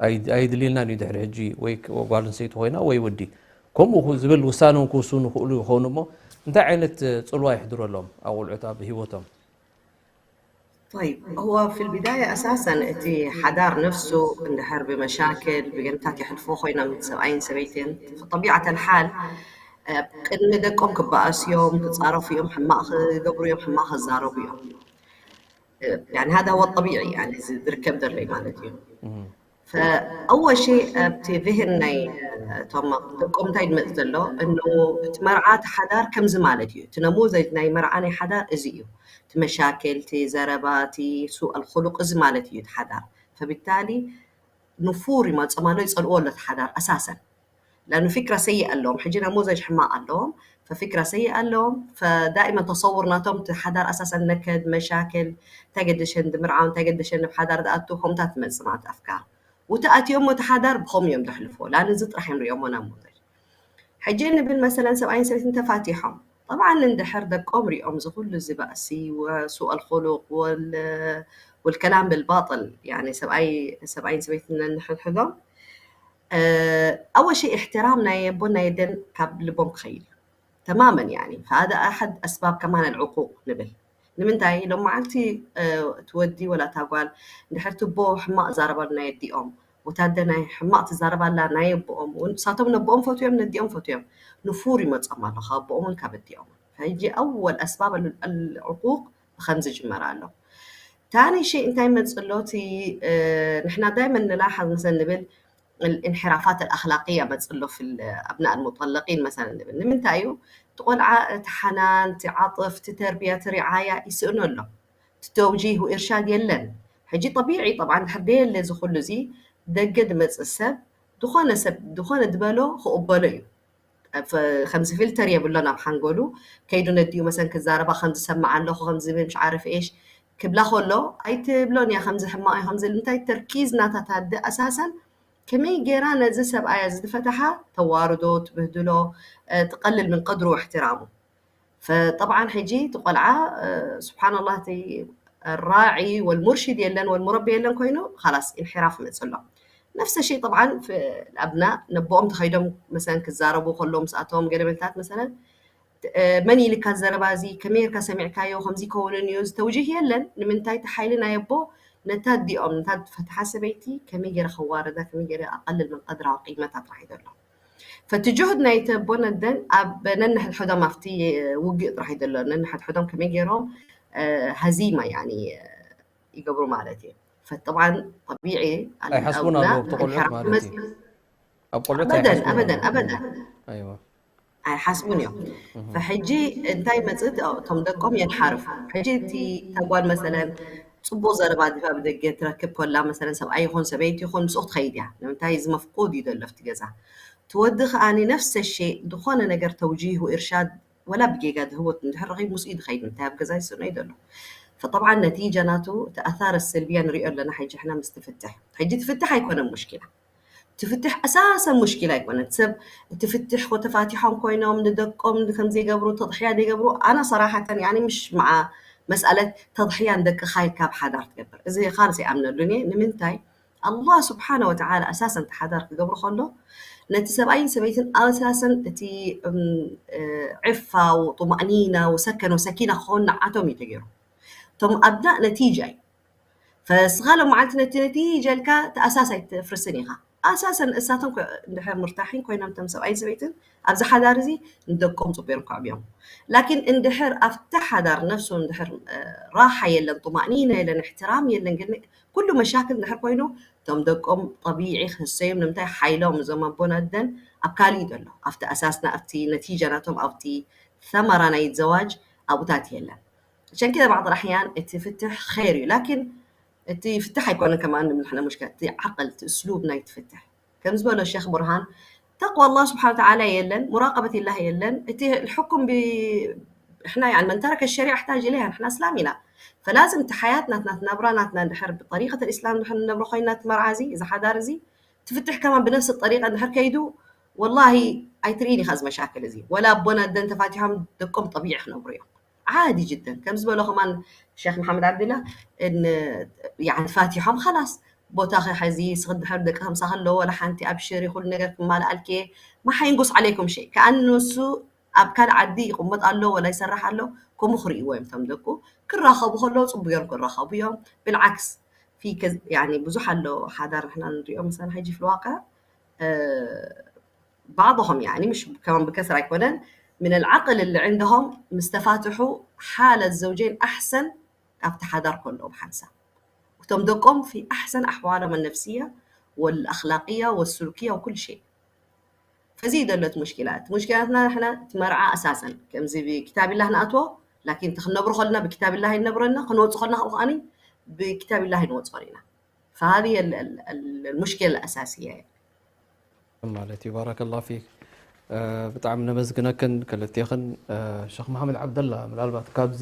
ኣይ- ኣይድልየናን እዩ ድሕሪ ሕጂ ወይ ክ- ጓል ኣንስተይቲ ኮይና ወይ ወዲ ከምኡ ክው- ዝብል ውሳነ እውን ክውስኑ ይኽእሉ ይኾኑ እሞ እንታይ ዓይነት ፅልዋ የሕድረሎም ኣቆልዑት ኣብ ሂወቶም? طيب، هو في البداية أساسا እቲ ሓዳር ነፍሱ እንድሕር ብመሻክል ብገምታት የሕልፎ ኮይኖም ሰብኣይን ሰበይትን طبيعة الحال ቅድሚ ደቆም ክበኣሱ እዮም፣ ክፃረፉ እዮም፣ ሕማቕ ክገብሩ እዮም፣ ሕማቕ ክዛረቡ እዮም። يعني هذا هو الطبيعي، يعني ዝርከብ ዘሎ ማለት እዩ። فأول شيء ኣብቲ ذهن ናይ እቶም ደቆም እንታይ ዝመፅእ ዘሎ እኑ እቲ መርዓ እቲ ሓዳር ከምዚ ማለት እዩ። እቲ ነሙዘጅ ናይ መርዓ ናይ ሓዳር እዚ እዩ። እቲ መሻክል፣ እቲ ዘረባ፣ እቲ سوء الخلق እዚ ማለት እዩ እቲ ሓዳር። فبالتالي ንፉር ይመፆም ኣሎ፣ ይፀልእዎ ኣሎ እቲ ሓዳር ኣሳሰን። لأنه فكرة سيئة ኣለዎም። ሕጂ ነሙዘጅ ሕማቕ ኣለዎም، ففكرة سيئة ኣለዎም. فدائما تصور ናቶም እቲ ሓዳር ኣሳሰን ነከድ መሻክል እንታይ ገደሸን ድምርዓው እንታይ ገደሸን ናብ ሓዳር ዝኣቱ ከምታት ትመጽእ ማለት ኣፍካር ውቲ ኣትዮም እቲ ሓዳር ብኸም እዮም ዘሕልፎ ላን እዚ ጥራሕ እዮም ሪኦሞ ናብ ሞዘጅ ሕጂ ንብል መሰለን ሰብኣይን ሰበይትን ተፋቲሖም طبعا እንድሕር ደቆም ሪኦም ዝኹሉ እዚ ባእሲ وسوء الخلق والكلام بالباطل يعني ሰብኣይ ሰብኣይን ሰበይትን ነንሕድሕዶም ኣወ شيء احترام ናይ ኣቦን ናይ ኣደን ካብ ልቦም ክኸይድ እዩ ተማመን يعني فهذا أحد أسباب كمان العقوق ንብል ንምንታይ ሎም መዓልቲ እቲ ወዲ ወላ እታ ጓል እንድሕር እቲ ኣቦ ሕማቕ ዛረባሉ ናይ ኣዲኦም ወታ ኣደ ናይ ሕማቕ ትዛረብ ኣላ ናይ ኣቦኦም እውን ንሳቶም ነቦኦም ፈትዮም ነዲኦም ፈትዮም ንፉር ይመፆም ኣሎ ካብ ኣቦኦም እውን ካብ ኣዲኦም ሕጂ ኣወል ኣስባብ العقوق ብኸምዚ ይጅመር ኣሎ ታኒ شيء እንታይ ይመፅእ ኣሎ እቲ ንሕና دائما ንلاحظ مثلا ንብል الانحرافات الأخلاقية መፅእ ኣሎ في أبناء المطلقين مثلا ንብል ንምንታይ እዩ እቲ ቆልዓ እቲ ሓናን እቲ ዓጥፍ እቲ ተርቢያ እቲ ሪዓያ ይስእኖ ኣሎ እቲ ተውጂህ وإرشاد የለን ሕጂ طبيعي طبعا ድሕር ደየለ እዚ ኩሉ እዚ ደገ ዝመፅእ ሰብ ዝኾነ ሰብ ዝኾነ ዝበሎ ክቕበሎ እዩ ከምዚ ፊልተር የብሎን ኣብ ሓንጎሉ ከይዱ ነዲኡ መሰን ክዛረባ ከምዚ ሰማዕ ኣለኹ ከምዚ ምሽ ዓርፍ ኤሽ ክብላ ከሎ ኣይትብሎን እያ ከምዚ ሕማቕ እዩ ከምዚ እንታይ ተርኪዝ ናታ ታደ ኣሳሰን ከመይ ገይራ ነዚ ሰብኣያ ዝፈተሓ ተዋርዶ ትብህድሎ ትቐልል ምን ቀድሩ واحترامه فطبعا ሕጂ እቲ ቆልዓ سبحان الله እቲ الراعي والمرشد የለን والمربي የለን ኮይኑ خلاص انحراف ይመፅእ ኣሎ نفس الشيء طبعا في الأبناء ነቦኦም ተኸይዶም مثلا ክዛረቡ ከለዉ ምስኣቶም ገለ መልታት مثلا መን ኢልካ ዘረባ እዚ ከመይ ጌርካ ሰሚዕካዮ ከምዚ ይከውንን እዩ እዚ ተውጂህ የለን ንምንታይ እቲ ሓይሊ ናይ ኣቦ ነታ ኣዲኦም ነታ ዝፈትሓ ሰበይቲ ከመይ ገይረ ከዋርዳ ከመይ ገይረ ኣቐልል ምን ቀድራ ቅይመታ ጥራሕ እዩ ዘሎ ፈቲ ጅሁድ ናይ ተቦን ኣደን ኣብ ነንሕድሕዶም ኣብቲ ውግእ ጥራሕ እዩ ዘሎ ነንሕድሕዶም ከመይ ገይሮም ሀዚማ ያኒ ይገብሩ ማለት እዩ ፈጥባን ጠቢዒ ኣይሓስቡን ኣለዉ ተቆልዑት ማለት እዩ ኣብ ቆልዑት ኣበደን ኣበደን ኣበደን ኣይዋ ኣይሓስቡን እዮም ፈሕጂ እንታይ መፅእ እቶም ደቆም የንሓርፉ ሕጂ እቲ ተጓል መሰለን ፅቡቅ ዘረባ ዲፋ ብደገ ትረክብ ኮላ መሰለን ሰብኣይ ይኹን ሰበይቲ ይኹን ምስኡ ክትኸይድ እያ ንምንታይ እዚ መፍቁድ እዩ ዘሎ ኣብቲ ገዛ ትወዲ ከዓኒ ነፍሰ ሸ ዝኾነ ነገር ተውጂህ ወኢርሻድ ወላ ብጌጋ ድህወት እንድሕር ረኺቡ ምስኡ እዩ ዝኸይድ እንታይ ኣብ ገዛ ይስእኖ እዩ ዘሎ فطبعا ነቲጀ ናቱ እቲ ኣثار السلبية ንሪኦ ኣለና ሕጂ ሕና ምስ ትፍትሕ ሕጂ ትፍትሕ ኣይኮነን ሙሽኪላ ትፍትሕ ኣሳሰን ሙሽኪላ ኣይኮነን ሰብ ትፍትሕ ኮተፋቲሖም ኮይኖም ንደቆም ከምዘይገብሩ ተضحية ዘይገብሩ ኣና صراحة يعني مش مع مسألة ተضحية ንደቅኻ ኢልካ ኣብ ሓዳር ትገብር እዚ ካልስ ይኣምነሉን እየ ንምንታይ ኣላህ ስብሓነ ወተዓላ ኣሳሰን ተሓዳር ክገብሮ ከሎ ነቲ ሰብኣይን ሰበይትን ኣሳሰን እቲ ዕፋ ወጡማእኒና ወሰከን ወሰኪና ክኸውን ንዓቶም እዩ ተገይሩ እቶም ኣብናእ ነቲጃ እዩ ፈስኻ ሎም መዓልቲ ነቲ ነቲጃ ኢልካ ተኣሳስ ኣይትፍርስን ኢኻ ኣሳሰን እሳቶም እንድሕር ምርታሒን ኮይኖም ቶም ሰብኣይን ሰበይትን ኣብዚ ሓዳር እዚ ንደቆም ፅቡቅ እዮም ከዕብዮም ላኪን እንድሕር ኣብቲ ሓዳር ነፍሱ እንድሕር ራሓ የለን ጡማእኒና የለን እሕትራም የለን ግን ኩሉ መሻክል እንድሕር ኮይኑ እቶም ደቆም ጠቢዒ ክህሰዮም ንምንታይ ሓይሎም እዞም ኣቦን ኣደን ኣብ ካልእ እዩ ዘሎ ኣብቲ ኣሳስና ኣብቲ ነቲጃ ናቶም ኣብቲ ثمرة ናይ ዘዋጅ ኣብኡታት የለን عشان كده بعض الأحيان እቲ ፍትሕ خير እዩ لكن እቲ ፍትሕ ኣይኮነን كمان ንሕና مشكلة እቲ ዓቕል እቲ أسلوب ናይ ፍትሕ ከም ዝበሎ ሸኽ ብርሃን ተቅዋ ኣላህ ስብሓን ተዓላ የለን ሙራቀበት ላህ የለን እቲ ሕኩም احنا يعني من ترك الشريعة احتاج إليها نحن أسلام ኢና فلازم እቲ ሓያት ናትና እቲ ናብራ ናትና እንድሕር ብጠሪቀት الإسلام እንድሕር ንነብሮ ኮይና እቲ መርዓ እዚ እዚ ሓዳር እዚ ትፍትሕ ከማን ብነፍሲ ጠሪቀ እንድሕር ከይዱ ወላሂ ኣይትርእን ኢኻ እዚ መሻክል እዚ ወላ ኣቦና ኣደን ተፋቲሖም ደቆም ጠቢዒ ክነብሩ እዮም ዓዲ ጅደን ከም ዝበሎ ከማን ሸክ መሓመድ ዓብድላ ፋቲሖም ኸላስ ቦታኺ ሕዚ ስኽድሕር ደቂ ከምሳ ከለዎ ወላ ሓንቲ ኣብሽሪ ኩሉ ነገር ክማልኣልኪ ማሓይንጉስ ዓለይኩም ሸይ ከኣኒ ንሱ ኣብ ካልእ ዓዲ ይቕመጥ ኣሎ ወላ ይሰርሕ ኣሎ ከምኡ ክርእይዎ እዮም እቶም ደቁ ክራኸቡ ከለዉ ፅቡቅ እዮም ክራኸቡ እዮም ብልዓክስ في كز يعني ብዙሕ ኣሎ ሓዳር ንሕና ንሪኦ مثلا ሕጂ في الواقع بعضهم يعني مش كمان بكثرة ኣይኮነን من العقل اللي عندهم مستفاتحوا حال الزوجين أحسن ኣብቲ ሓዳር ከለዎም ሓንሳብ እቶም ደቆም في أحسن أحوالهم النفسية والأخلاقية والسلوكية وكل شيء فዚ ደለት مشكلات مشكلاتنا نحن እቲ መርዓ أساسا ከምዚ ብكتاب الله ንኣትዎ لكن እቲ ክንነብሮ ከለና ብكتاب الله ይነብረና ክንወፅ ከለና ካብኡ ከዓኒ ብكتاب الله ንወፅኦ ኢና فهذه المشكلة الأساسية ማለት እዩ ባረከላ ፊክ ብጣዕሚ ነመስግነክን ክልቴኽን ሸክ መሓመድ ዓብደላ ምናልባት ካብዚ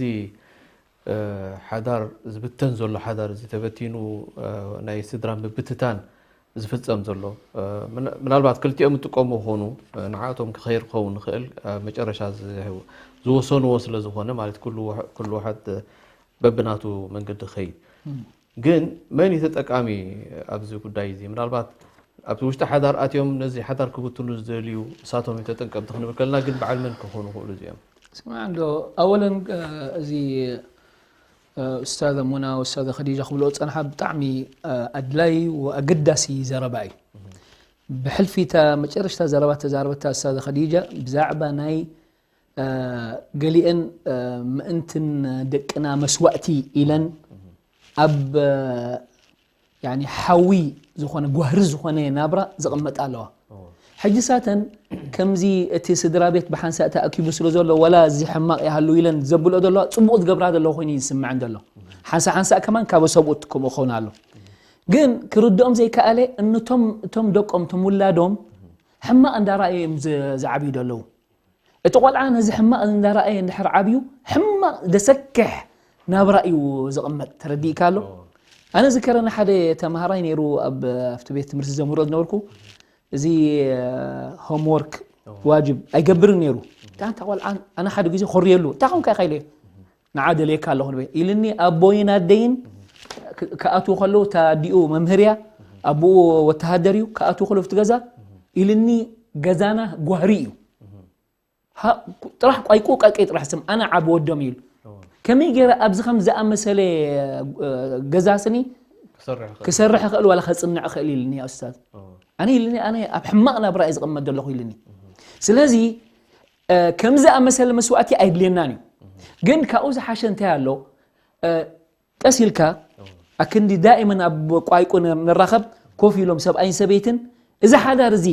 ሓዳር ዝብተን ዘሎ ሓዳር እዚ ተበቲኑ ናይ ስድራ ምብትታን ዝፍፀም ዘሎ ምናልባት ክልቲኦም ዝጥቀሙ ኾኑ ንዓቶም ክኸይር ክኸውን ንኽእል መጨረሻ ዝወሰንዎ ስለ ዝኾነ ማለት ኩሉ ውሓት በብናቱ መንገዲ ኸይድ ግን መን እዩ ተጠቃሚ ኣብዚ ጉዳይ እዚ ምናልባት ኣብቲ ውሽጢ ሓዳር ኣትዮም ነዚ ሓዳር ክብትኑ ዝደልዩ እሳቶም ተጠንቀምቲ ክንብል ከለና ግን በዓል መን ክኾኑ ክእሉ እዚኦም ስማዕ እንዶ ኣወለን እዚ ኡስታዘ ሙና ኡስታዘ ከዲጃ ክብልኦ ዝፀንሓ ብጣዕሚ ኣድላይ ወኣገዳሲ ዘረባ እዩ ብሕልፊ እታ መጨረሽታ ዘረባ ተዛረበታ ኡስታዘ ከዲጃ ብዛዕባ ናይ ገሊአን ምእንትን ደቅና መስዋእቲ ኢለን ኣብ ሓዊ ዝኾነ ጓህሪ ዝኾነ ናብራ ዝቕመጣ ኣለዋ ሕጂ ሳተን ከምዚ እቲ ስድራ ቤት ብሓንሳእ ተኣኪቡ ስለ ዘሎ ወላ እዚ ሕማቕ ይሃሉ ኢለን ዘብልኦ ዘለዋ ፅቡቕ ዝገብራ ዘለዋ ኮይኑ ይስምዐን ዘሎ ሓንሳ ሓንሳእ ከማን ካብ ሰብኡት ከምኡ ክኸውን ኣሎ ግን ክርድኦም ዘይከኣለ እንቶም እቶም ደቆም እቶም ውላዶም ሕማቕ እንዳረኣዩ እዮም ዝዓብዩ ዘለዉ እቲ ቆልዓ ነዚ ሕማቕ እንዳረኣየ እንድሕር ዓብዩ ሕማቕ ደሰክሕ ናብራ እዩ ዝቕመጥ ተረዲእካ ኣሎ ኣነ ዝከረኒ ሓደ ተምሃራይ ነይሩ ኣብ ኣብቲ ቤት ትምህርቲ ዘምህሮ ዝነበርኩ እዚ ሆምወርክ ዋጅብ ኣይገብርን ነይሩ እታ ቆልዓ ኣነ ሓደ ግዜ ኮርየሉ እንታይ ኮንካ ኢኻ ኢለ ንዓ ደልየካ ኣለኹ ንበይ ኢልኒ ኣቦይን ኣደይን ክኣትዉ ከለዉ እታ ኣዲኡ መምህር እያ ኣቦኡ ወተሃደር እዩ ክኣትዉ ከለዉ ኣብቲ ገዛ ኢልኒ ገዛና ጓህሪ እዩ ጥራሕ ቋይቁ ቀቀይ ጥራሕ ስም ኣነ ዓብ ወዶም ኢሉ ከመይ ገይረ ኣብዚ ከም ዝኣመሰለ ገዛ ስኒ ክሰርሕ ክእል ዋላ ከፅንዕ ክእል ኢልኒ ያ ኡስታዝ ኣነ ኢልኒ ኣነ ኣብ ሕማቕ ናብራ እየ ዝቕመጥ ዘለኹ ኢልኒ ስለዚ ከም ዝኣመሰለ መስዋእቲ ኣይድልየናን እዩ ግን ካብኡ ዝሓሸ እንታይ ኣሎ ቀስ ኢልካ ኣክንዲ ዳእመን ኣብ ቋይቁ ንራኸብ ኮፍ ኢሎም ሰብኣይን ሰበይትን እዚ ሓዳር እዚ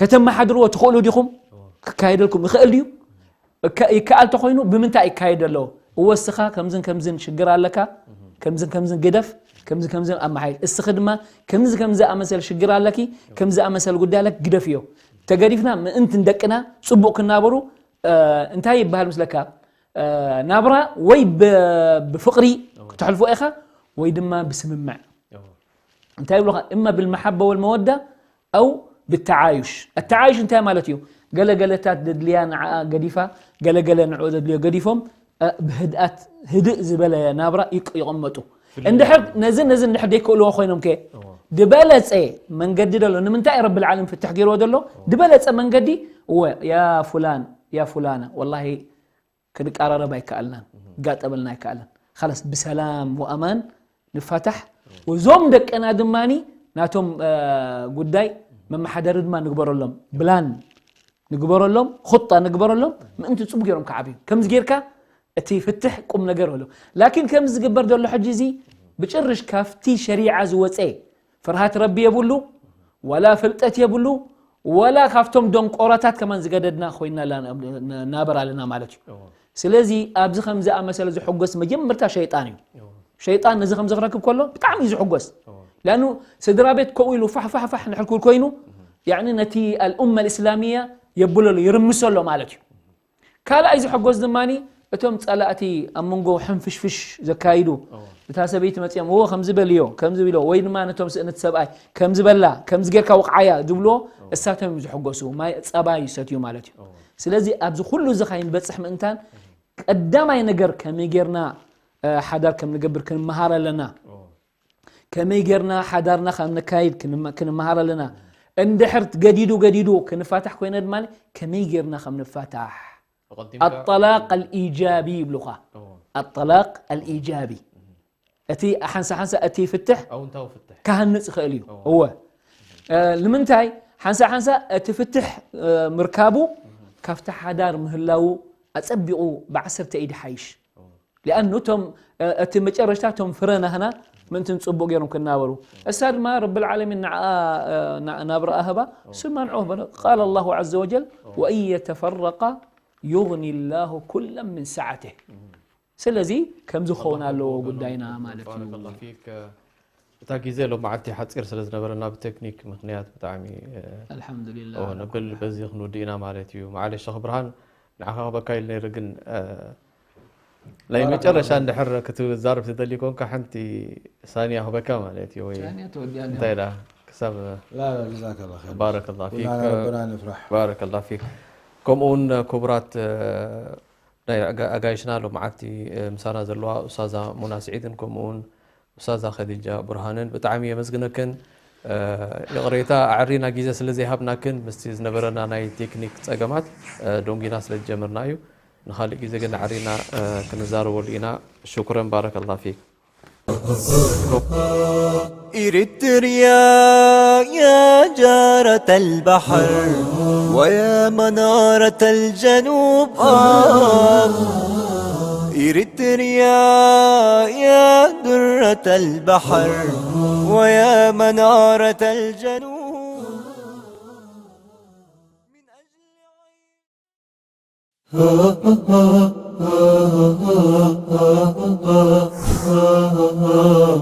ከተመሓድርዎ ትኽእሉ ዲኹም ክካየደልኩም ይኽእል ድዩ ይከኣል ተኮይኑ ብምንታይ ይካየድ ኣለዎ እወ እስኻ ከምዝን ከምዝን ሽግር ኣለካ ከምዝን ከምዝን ግደፍ ከምዚ ከምዝን ኣመሓይሽ እስኺ ድማ ከምዚ ከምዚ ኣመሰል ሽግር ኣለኪ ከምዚ ኣመሰል ጉዳይ ኣለክ ግደፍዮ ተገዲፍና ምእንትን ደቅና ፅቡቅ ክናበሩ እንታይ ይበሃል ምስለካ ናብራ ወይ ብፍቕሪ ክተሕልፎ ኢኻ ወይ ድማ ብስምምዕ እንታይ ይብሉኻ እማ ብልመሓበ ወልመወዳ ኣው ብተዓዩሽ ኣተዓዩሽ እንታይ ማለት እዩ ገለገለታት ደድልያ ንዓ ገዲፋ ገለገለ ንዑ ደድልዮ ገዲፎም ብህድኣት ህድእ ዝበለ ናብራ ይቕመጡ እንድሕር ነዚ ነዚ እንድሕር ደይክእልዎ ኮይኖም ከ ድበለፀ መንገዲ ደሎ ንምንታይ ረቢ ልዓለም ፍትሕ ገይርዎ ደሎ ድበለፀ መንገዲ እወ ያ ፉላን ያ ፉላና ወላሂ ክንቀራረብ ኣይከኣልናን ክጋጠመልና ኣይከኣልን ኻላስ ብሰላም ወኣማን ንፋታሕ ወዞም ደቅና ድማ ናቶም ጉዳይ መመሓደሪ ድማ ንግበረሎም ብላን ንግበረሎም ኹጣ ንግበረሎም ምእንቲ ፅቡቅ ገይሮም ክዓብዩ ከምዚ ጌርካ እቲ ፍትሕ ቁም ነገር ኣሎ ላኪን ከምዚ ዝግበር ዘሎ ሕጂ እዚ ብጭርሽ ካብቲ ሸሪዓ ዝወፀ ፍርሃት ረቢ የብሉ፣ ወላ ፍልጠት የብሉ፣ ወላ ካብቶም ደንቆሮታት ከማን ዝገደድና ኮይና ናበር ኣለና ማለት እዩ። ስለዚ ኣብዚ ከም ዝኣመሰለ ዝሕጎስ መጀመርታ ሸይጣን እዩ። ሸይጣን ነዚ ከም ዝረክብ ከሎ ብጣዕሚ እዩ ዝሕጎስ። ለኣኑ ስድራ ቤት ከምኡ ኢሉ ፋሕ ፋሕ ፋሕ ንሕል ክብል ኮይኑ፣ ያኒ ነቲ ኣልኡመ ልእስላሚያ የብለሉ፣ ይርምሰሎ ማለት እዩ። ካልኣይ ዝሕጎስ ድማ እቶም ጸላእቲ ኣብ መንጎ ሕንፍሽፍሽ ዘካይዱ፣ እታ ሰበይቲ መጺኦም እዎ ከምዚ በልዮ ከምዚ ብሎ፣ ወይ ድማ ነቶም ስ- ነቲ ሰብኣይ ከምዚ በላ ከምዚ ጌርካ ውቕዓያ ዝብልዎ፣ እሳቶም እዮም ዝሕጎሱ፣ ማይ ጸባ ይሰትዩ ማለት እዩ። ስለዚ ኣብዚ ኩሉ እዚ ካይንበጽሕ ምእንታን ቀዳማይ ነገር ከመይ ጌርና እ፣ ሓዳር ከም ንገብር ክንመሃር ኣለና። ከመይ ጌርና ሓዳርና ከም ነካይድ ክንመ- ክንመሃር ኣለና። እንድሕር ገዲዱ ገዲዱ ክንፋታሕ ኮይነ ድማ ከመይ ጌርና ከም ንፋታሕ ኣጠላቅ ኣልኢጃቢ ይብሉኻ። ኣጠላቅ ኣልኢጃቢ እቲ ሓንሳ ሓንሳ እቲ ፍትሕ ኣውንታዊ ፍትሕ ክሃንጽ ይኽእል እዩ። እወ። እ፣ ንምንታይ ሓንሳ ሓንሳ እቲ ፍትሕ እ፣ ምርካቡ ካብቲ ሓዳር ምህላዉ ኣጸቢቑ ብዓሰርተ ኢድ ሓይሽ። ሊኣኑ እቶም እቲ መጨረሽታ እቶም ፍረ ናህና ምእንትን ጽቡቅ ገይሮም ክናበሩ እሳ ድማ ረብል ዓለሚን ንዓ ናብ ረኣ ህባ ስማንዖ በለ ቃል ኣላሁ ዘ ወጀል ወእን የተፈረቃ ዩግኒ ላሁ ኩለን ምን ሰዓትህ ስለዚ ከምዚ ክኸውን ኣለዎ ጉዳይና ማለት እዩ። እታ ግዜ ሎ መዓልቲ ሓፂር ስለ ዝነበረና ብቴክኒክ ምክንያት ብጣዕሚ ኣልሓምዱሊላ ነብል በዚ ክንውድእ ኢና ማለት እዩ። መዓለ ሸኽ ብርሃን ንዓኻ ክበካ ኢሉ ነይሩ ግን ናይ መጨረሻ እንድሕር ክትዛረብ ትደሊ ኮንካ ሓንቲ ሳንያ ክበካ ማለት እዩ ወይ እንታይ ዳ ክሳብ ባረከላ ፊክ ባረከላ ፊክ። ከምኡ እውን ክቡራት ናይ ኣጋይሽና ሎመዓልቲ ምሳና ዘለዋ ኡስታዛ ሙና ስዒድን ከምኡ እውን ኡስታዛ ከዲጃ ቡርሃንን ብጣዕሚ የመስግነክን። ይቕሬታ ኣዕሪና ግዜ ስለ ዘይሃብናክን ምስቲ ዝነበረና ናይ ቴክኒክ ጸገማት ደንጊና ስለ ዝጀመርና እዩ። ንኻልእ ግዜ ግን ኣዕሪና ክንዛረበሉ ኢና። ሽኩረን ባረከላ ፊክ። إريتريا يا جارة البحر ويا منارة الجنوب آه إريتريا يا درة البحر ويا منارة الجنوب